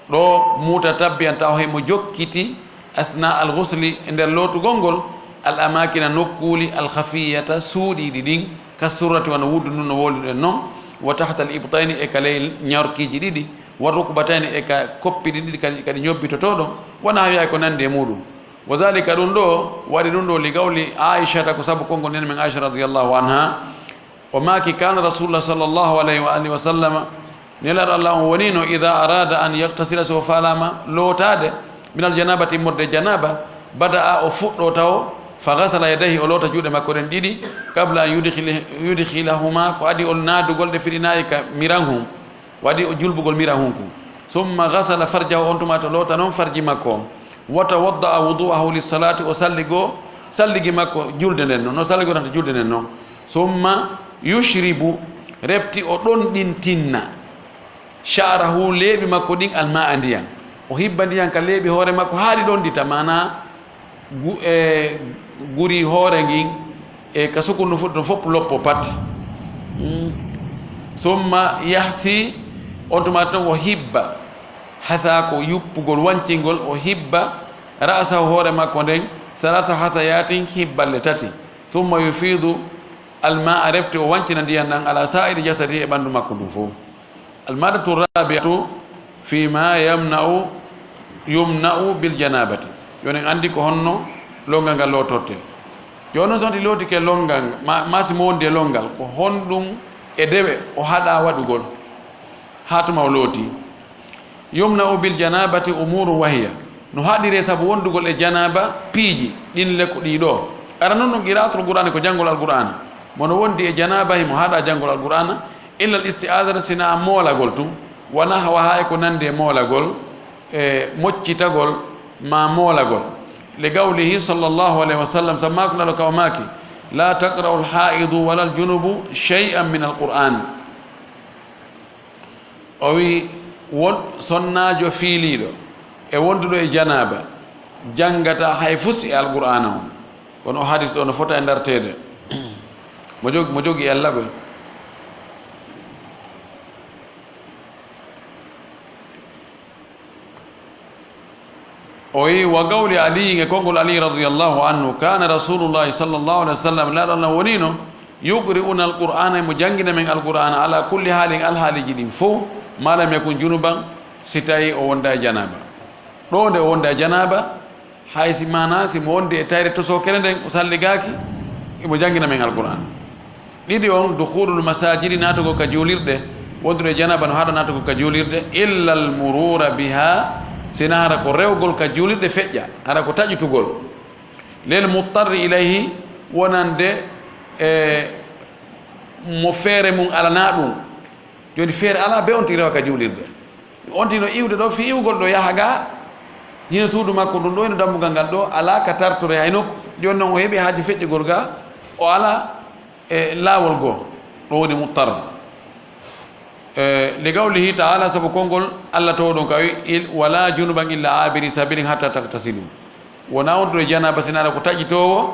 Ɗo mutatabbi'an, taw hay mo jokkiti, asna al-ghusli, e nder lootugol ngol, al-amaakina, nokkuuli, al-khafiyata, suuɗiiɗi ɗin, ka surrati, wano wuddu ndun no wowluɗen non, wa tahta al-ibtayni, e ka ley ñorkiiji ɗiɗi, wa rukbatayni, e ka koppi ɗin ɗiɗi kadi, kadi ñobbitotoo ɗon, wa nahwiha, e ko nanndi e muuɗum. Wa dhalika, ɗum ɗo, waɗi ɗum ɗo, li qawli Aishata, ko sabu konngol nene men Aisha radiyallahu anha, o maaki, "Kana Rasulullah sallallahu alayhi wa alihi wa sallama," Nelaaɗo Allah on wonino, "idha arada an yaghtasila," so faalaama lootaade, "min al janabati," immorde janaba, "bada'a," o fuɗɗo taw, "fa ghasala yadayhi," o loota juuɗe makko ɗen ɗiɗi, "qabla an yudkhili-, yudkhilahuma," ko adii o naadugol ɗe, "fil ina'i," ka miran hun. Waɗi o julbugol miran hun kun. "Summa ghasala farjahu," on tuma to loota non farji makko on. "Wa tawadda'a wudu'ahu lis-salati," o salligo salligi makko julde nden non, no salligoranta julde nden non. "Summa yushribu," refti o ɗonɗintinna, "sha'rahu," leeɓi makko ɗin, "al-ma'a," ndiyan. O hibba ndiyan ka leeɓi hoore makko haa ɗi ɗonɗita, maanaa gu-, e guri hoore ngin, e ka sukun no fuɗɗi ton fof loppo pat. Mm. "Summa yahthi," on tuma ton o hibba, hatha ko yuppugol, wancingol, o hibba, "ra'sahu," hoore makko nden, "thalatha hathayatin," hibballe tati. "Summa yufiidu al-ma'a," refti o wancina ndiyan ɗan, "ala sa'iri jasadi," e ɓandu makko ndun fof. Al-maddatu rabi'atu fi ma yamna'u, yumna'u bil janabati. Jooni en anndi ko honno longal ngal lootorte. Jooni non so on lootike longal, ma, ma si mo wondi e longal, ko honɗum e dewe o haɗa waɗugol haa tuma o looti? Yumna'u bil janabati umuru wahiya. No haɗiree sabu wondugol e janaaba piiji, ɗin le ko ɗii ɗoo. Ara non ɗum qira'atul Qur'aani ko janngol Alqur'aana. Mo no wondi e janaaba himo haɗa janngol Alqur'aana, illa al isti'aadata, sinaa moolagol tun, wa nahwahaa, e ko nanndi e moolagol, e moccitagol ma moolagol. Li qawlihi sallallahu alayhi wa sallam, sabu maaki Nelaaɗo ka o maaki, "La taqra'u al haa'idu wala al junubu shay'an min al Qur'aan." O wi'i, won sonnaajo fiiliiɗo e wonduɗo e janaaba janngataa hay fus e Alqur'aana on. Kono o hadis ɗo no fota e ndarteede. Mo jog-, mo jogi ella koy. O wi'i, "Wa qawli Aliyyin," e konngol Ali radiyallahu anhu, "Kana Rasulullahi sallallahu alayhi wa sallam," Nelaaɗo Allah wonino, "yuqri'una al-Qur'ana," mo janngina men Alqur'aana, "ala kulli halin," alhaaliiji ɗin fow, "ma lam yakun junuban," si tawi o wonda e janaaba. Ɗo nde o wonda e janaaba, hay si maana si mo wondi e tayre tosokere nden, o salligaaki, imo janngina men Alqur'aana. Ɗiɗi on, dukhulul masajidi, naatugol ka juulirɗe, wondude e janaaba no haɗa naatugol ka juulirɗe, illa al murura biha, sina hara ko rewgol ka juulirɗe feƴƴa, hara ko taƴutugol. Lil muttarri ilayhi, wonande e mo feere mum alanaa ɗum. Jooni feere alaa be on tigi rewa ka juulirɗe. On tigi no iwde ɗo, fii iwgol ɗo yaha ga, hino suudu makko ndun ɗo, hino dambugal ngal ɗo, alaa ka tartore hay nokku. Jooni non o heɓi haaju feƴƴugol ga, O alaa e laawol goo, ɗum woni muttar. E, li qawlihi ta'ala, sabu konngol Allah towɗon ka wi, il-, "Wala junuban illa abiri sabilin hatta tagtasilu." Wonaa wontude janaaba, sinaa ko taƴitoowo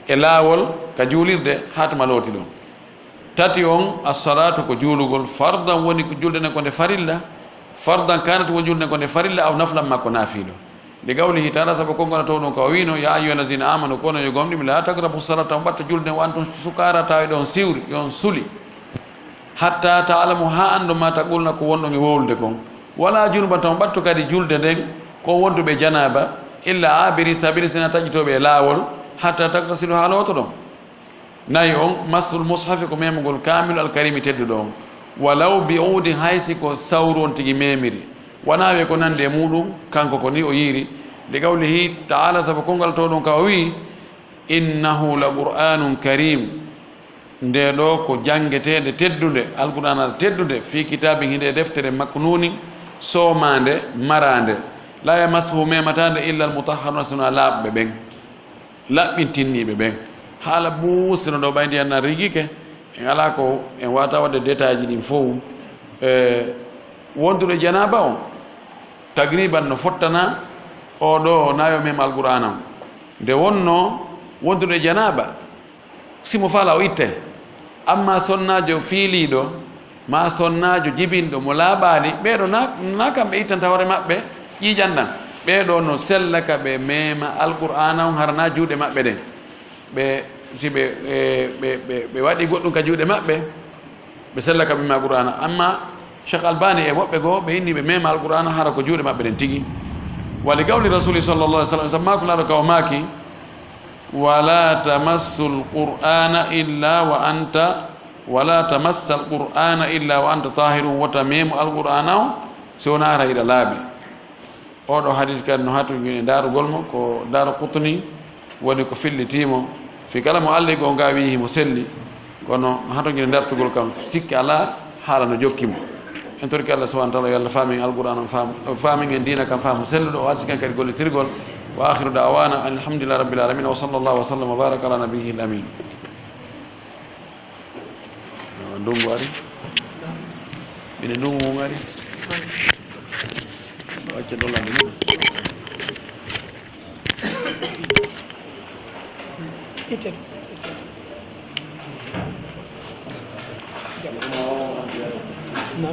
e laawol ka juulirde, haa tuma lootiɗon. Tati on, as-salaatu ko juulugol, fardan woni ko julde nden ko nde farilla, fardan kanat woni julde nden ko nde farilla, aw naflan maa ko naafiilo. Li qawlihi ta'ala, sabu konngol Allah towɗon ka o wiino, "Ya ayyuhallazina amanu", kono yo gomɗimɓe, "la taqrabu salata", on ɓatto julde nden, "wa antum sukara", tawa eɗon siwri, yo on suli, "hatta ta'lamu", haa anndon, "ma taquluna", ko wonɗon e wowlude kon, "wala junuban", tawa on ɓatto kadi julde nden ko wontuɓe janaaba, "illa abiri sabili", sinaa taƴitooɓe e laawol, "hatta tagtasilu", haa lootoɗon. Nayi on, massul mushafi ko memugol kaamilu alkarimi tedduɗo on, walaw bi uudin, hay si ko sawru on tigi memiri, wonaa wi'e ko nandi e muɗum, kanko ko ni o yiiri. Li qawlihi ta'ala, sabu konngol towɗon ka o wi'i, "Innahu la qur'anun karim", nde ɗo ko janngeteende teddunde, alqur'aana teddunde, fi kitaabin, hinde e deftere, maknuunin, soomaande, maraande, la yamassuhu, memataande, illa almutahharuna, sinaa laaɓɓe ɓen. Laɓɓintinniiɓe ɓen. Haala buusino ɗo ɓay ndiyan nan rigike, en alaa ko en waawata waɗde détail ji ɗin fow. E, wonduɗo e janaaba on, tagriban no fottana o ɗo naayo mem Alqur'aana on. Nde wonnoo wonduɗo e janaaba, si mo faalaa o ittay. Ammaa sonnaajo fiiliiɗo, maa sonnaajo jibinɗo mo laaɓaali, ɓeeɗo na, na kamɓe ittanta hoore maɓɓe ƴiiƴan ɗan. Ɓeeɗo no sella ka ɓe meema Alqur'aana on, hara na juuɗe maɓɓe ɗen. Ɓe, si ɓe, e, ɓe, ɓe, ɓe waɗi goɗɗum ka juuɗe maɓɓe, ɓe sella ka ɓe meema Qur'aana. Ammaa Cheikh Albani e woɓɓe goo, ɓe inni ɓe meema Alqur'aana, hara ko juuɗe maɓɓe ɗen tigi. Wa li qawli Rasuli sallallahu alaihi wasallam, sabu maaku laaɗo ka o maaki, "Wala tamassul Qur'aana illa wa anta, wala tamassal Qur'aana illa wa anta tahirun", wota meemu Alqur'aana on, si wonaa hara hiɗa laaɓi. Oɗo hadis kadi no hatonjini e ndaarugol mo, ko Daaraqutni woni ko filliti mo. Fii kala mo Allah goo nga wi'i himo selli, kono no hatonjini ndartugol kam, sikke alaa, haala no jokki mo. En torike Allah subhanahu wa ta'ala, yo Allah faamin Alqur'aana on faamu, faamin en diina kan faamu selluɗo, o arsiken kadi gollitirgol. Wa akhiru da'wana anil hamdulillahi rabbil alamin, wa sallallahu wa sallam wa baraka ala nabiyyihil amin. Awa, ndungu ari. Mine ndungu mum ari. Wacce dollande mum. Itte. Na.